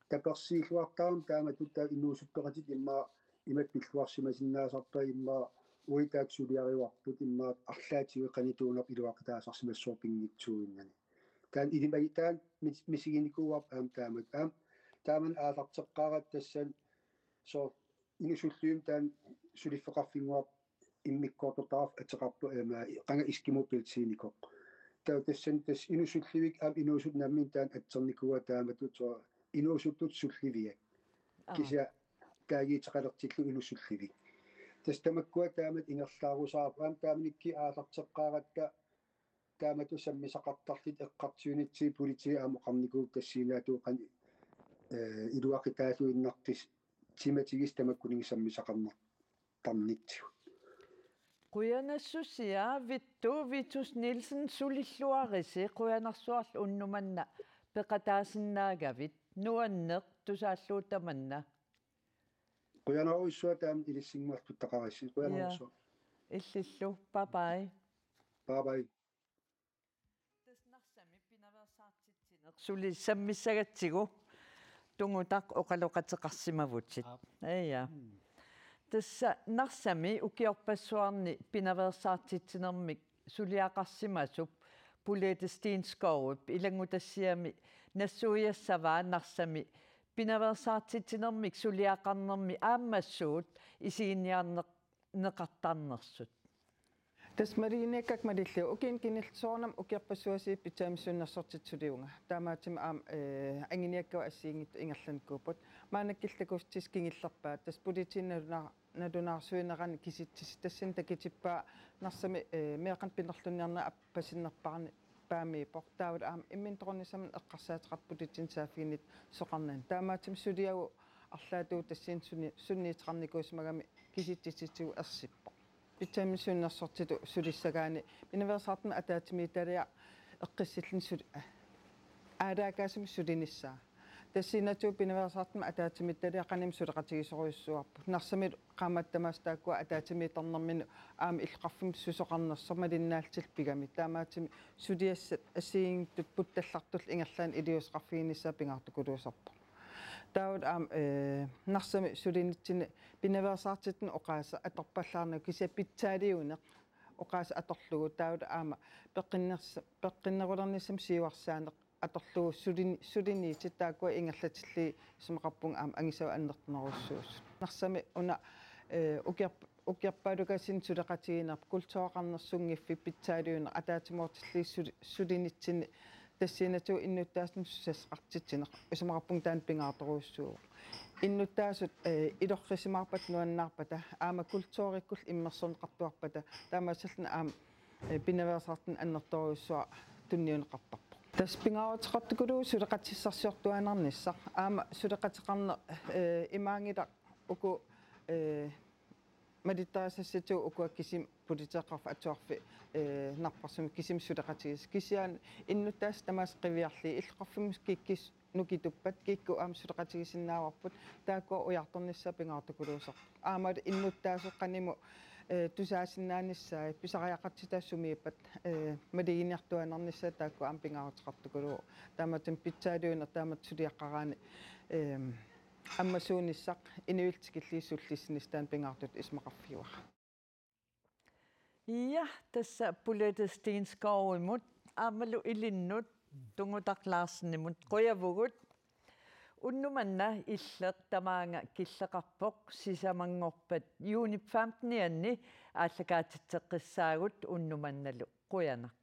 tapersiilluartarami taamatut taava inuusuttoqatitta immaqa imatut pilluarsimasinnaasarpaat immaqa uagut taakku suliarivarput immaqa arlaatigut qanoq ituunerput iluaqutaasarsimassasoq pinngitsuuinnani. Taanna ilimagi taanna mis-, misiginikuuarput aamma taamatut. Aamma taamani aallarteqqaaratta tassani soorlu inuusullivimmi taanna suliffeqarfinnguarput immikkoortortaqarfik ateqarpoq, eh, qanga Eskimo Pilsinikoq. Taava tassani tassa inuusullivik aamma inuusuttut namminneq taanna atsernikuuaa taamatut soorlu inuusuttut sulliviat. Aap. Kisianni taaguuteqalertillugu inuusullivik. Tassa tamakkua taamatut ingerlaarusaarput aamma taamanikkut aallarteqqaaratta taamatut sammisaqartarlutik eqqartuinitsigit politiit aamma oqarnikuupput tassinaatut qanoq, eh, iluaqutaalluinnartut timatigisut tamakkuninnga sammisaqarnartarnitsigut. Qujanassusia Vittus, Vittus Nielsen sulilluarisi, qujanarsuarlu unnuk manna peqataasinnaagavit, nuanneq tusaallugu tamanna. Qujanarujussuaq taama ilissinnguartuttaqarassi. Qujanarujussuaq. Ja. Illillu. Bye bye. Bye bye. Tassa Narsami pinaveersaartitsineq suli sammissagatsigu Tungutaq oqaloqateqarsimavutit. Aap. Ja. Mm. Tassa Narsami ukiorpassuarni pinaveersaartitsinermik suliaqarsimasup Bolette Stenskouvip ilanngutassiami nassuiassavaa Narsami pinaveersaartitsinermik suliaqarnermi aamma suut isiginiarneq-, neqartarnersut. Tassa maluginiakkakka malillugu ukiuni kingullerni soorunami ukiorpassuarni pitsaamik siunnersortitut sulivunga. Taamaattumik aamma, eh, anguniakkavut assigiinngitsut ingerlanikuupput. Maannakkut takussutissat kingullerpaat. Tassa politiinut naluna-, nalunaarsuinerani kisitsisit tassani takutippaa Narsami, eh, meeqqanik pinerlunniarneq appasinnerpaarneq paamiippoq. Taavalu aamma imminut toqunnissamut eqqarsaateqartoq politiinut saaffiginnittut soqarnani. Taamaattumik suliagut arlaatigut tassani suni-, sunniuteqarnikuusimagami kisitsisitigut ersippoq. Pitsaamik siunnersortitut sulissagaanni pinaveersaartumik ataatsimiititaliaq eqqissilluni suli-, aalaakaasumik sulinissaa. Tassaniitigut pinaveersaartumik ataatsimiititaliaq qanimut suleqatigisorujussuuarput. Narsamilu qaammatit tamaasa taakkua ataatsimiittarnerminni aamma illoqarfimmut susoqarnersoq malinnaallutillu pigami. Taamaattumik suliassat assigiinngitsut puttallartullu ingerlaannaq iliuuseqarfiginissaat pingaartikkulusarpoq. Taavalu aamma, eh, Narsami sulinitsinni pinaveersaartitsineq oqaaseq atorpallaarnagu kisianni pitsaaliuineq oqaaseq atorlugu taavalu aamma peqqinners-, peqqinnerulernissamut siuarsaaneq atorlugu sulin-, suliniutit taakkua ingerlatillugit isumaqarpunga aamma angusagut annertunerussuusut. Narsami una, eh, ukiorp-, ukiorpaalukasinni suleqatigiinnerput kultureqarneq sunngiffik pitsaaliuineq ataatsimoortillugit suli-, sulinitsinni tassaniitigut innuttaasunik susassaqartitsineq isumaqarpunga taanna pingaartorujussuuvoq. Innuttaasut, eh, ilorrisimaarpata nuannaarpata aamma kulturekkullu immersorneqartuarpata taamaasilluni aamma, eh, pinaveersaartunik annertoorujussuaq tunniunneqartarpoq. Tassa pingaaruteqartikuluuvoq suleqatissarsiortuaannarnissaq aamma suleqateqarneq, eh, imaanngilaq uku, eh, malittarisassatigut ukua kisimik politeeqqarfik atuarfik, eh, napparsimmik kisimik suleqatigisassat. Kisianni innuttaasut tamaasa qiviarlugit illoqarfimmut kikkut nukituppat kikkut aamma suleqatigisinnaavarput taakkua ujartornissaat pingaartikkulusarpoq. Aammalu innuttaasut qanimut, eh, tusaasinnaanissaat pisariaqartitaasut sumiippat, eh, maluginiartuaannarnissaat taakkua aamma pingaaruteqartikuluuvoq. Taamaattumik pitsaaliuineq taamatut suliaqqaraanni, eh, ammasuunissaq inuillu tikillugu sullissinistaani pingaartutut isumaqarfigivara. Ja, tassa Bolette Stenskouvimut aammalu ilinnut Tungutaq Larsenimut qujavugut. Unnuk manna Illeq tamaanga killeqarpoq, sisamanngorpat juunip femtenianni aallakaatitseqqissaagut. Unnuk mannalu qujanaq.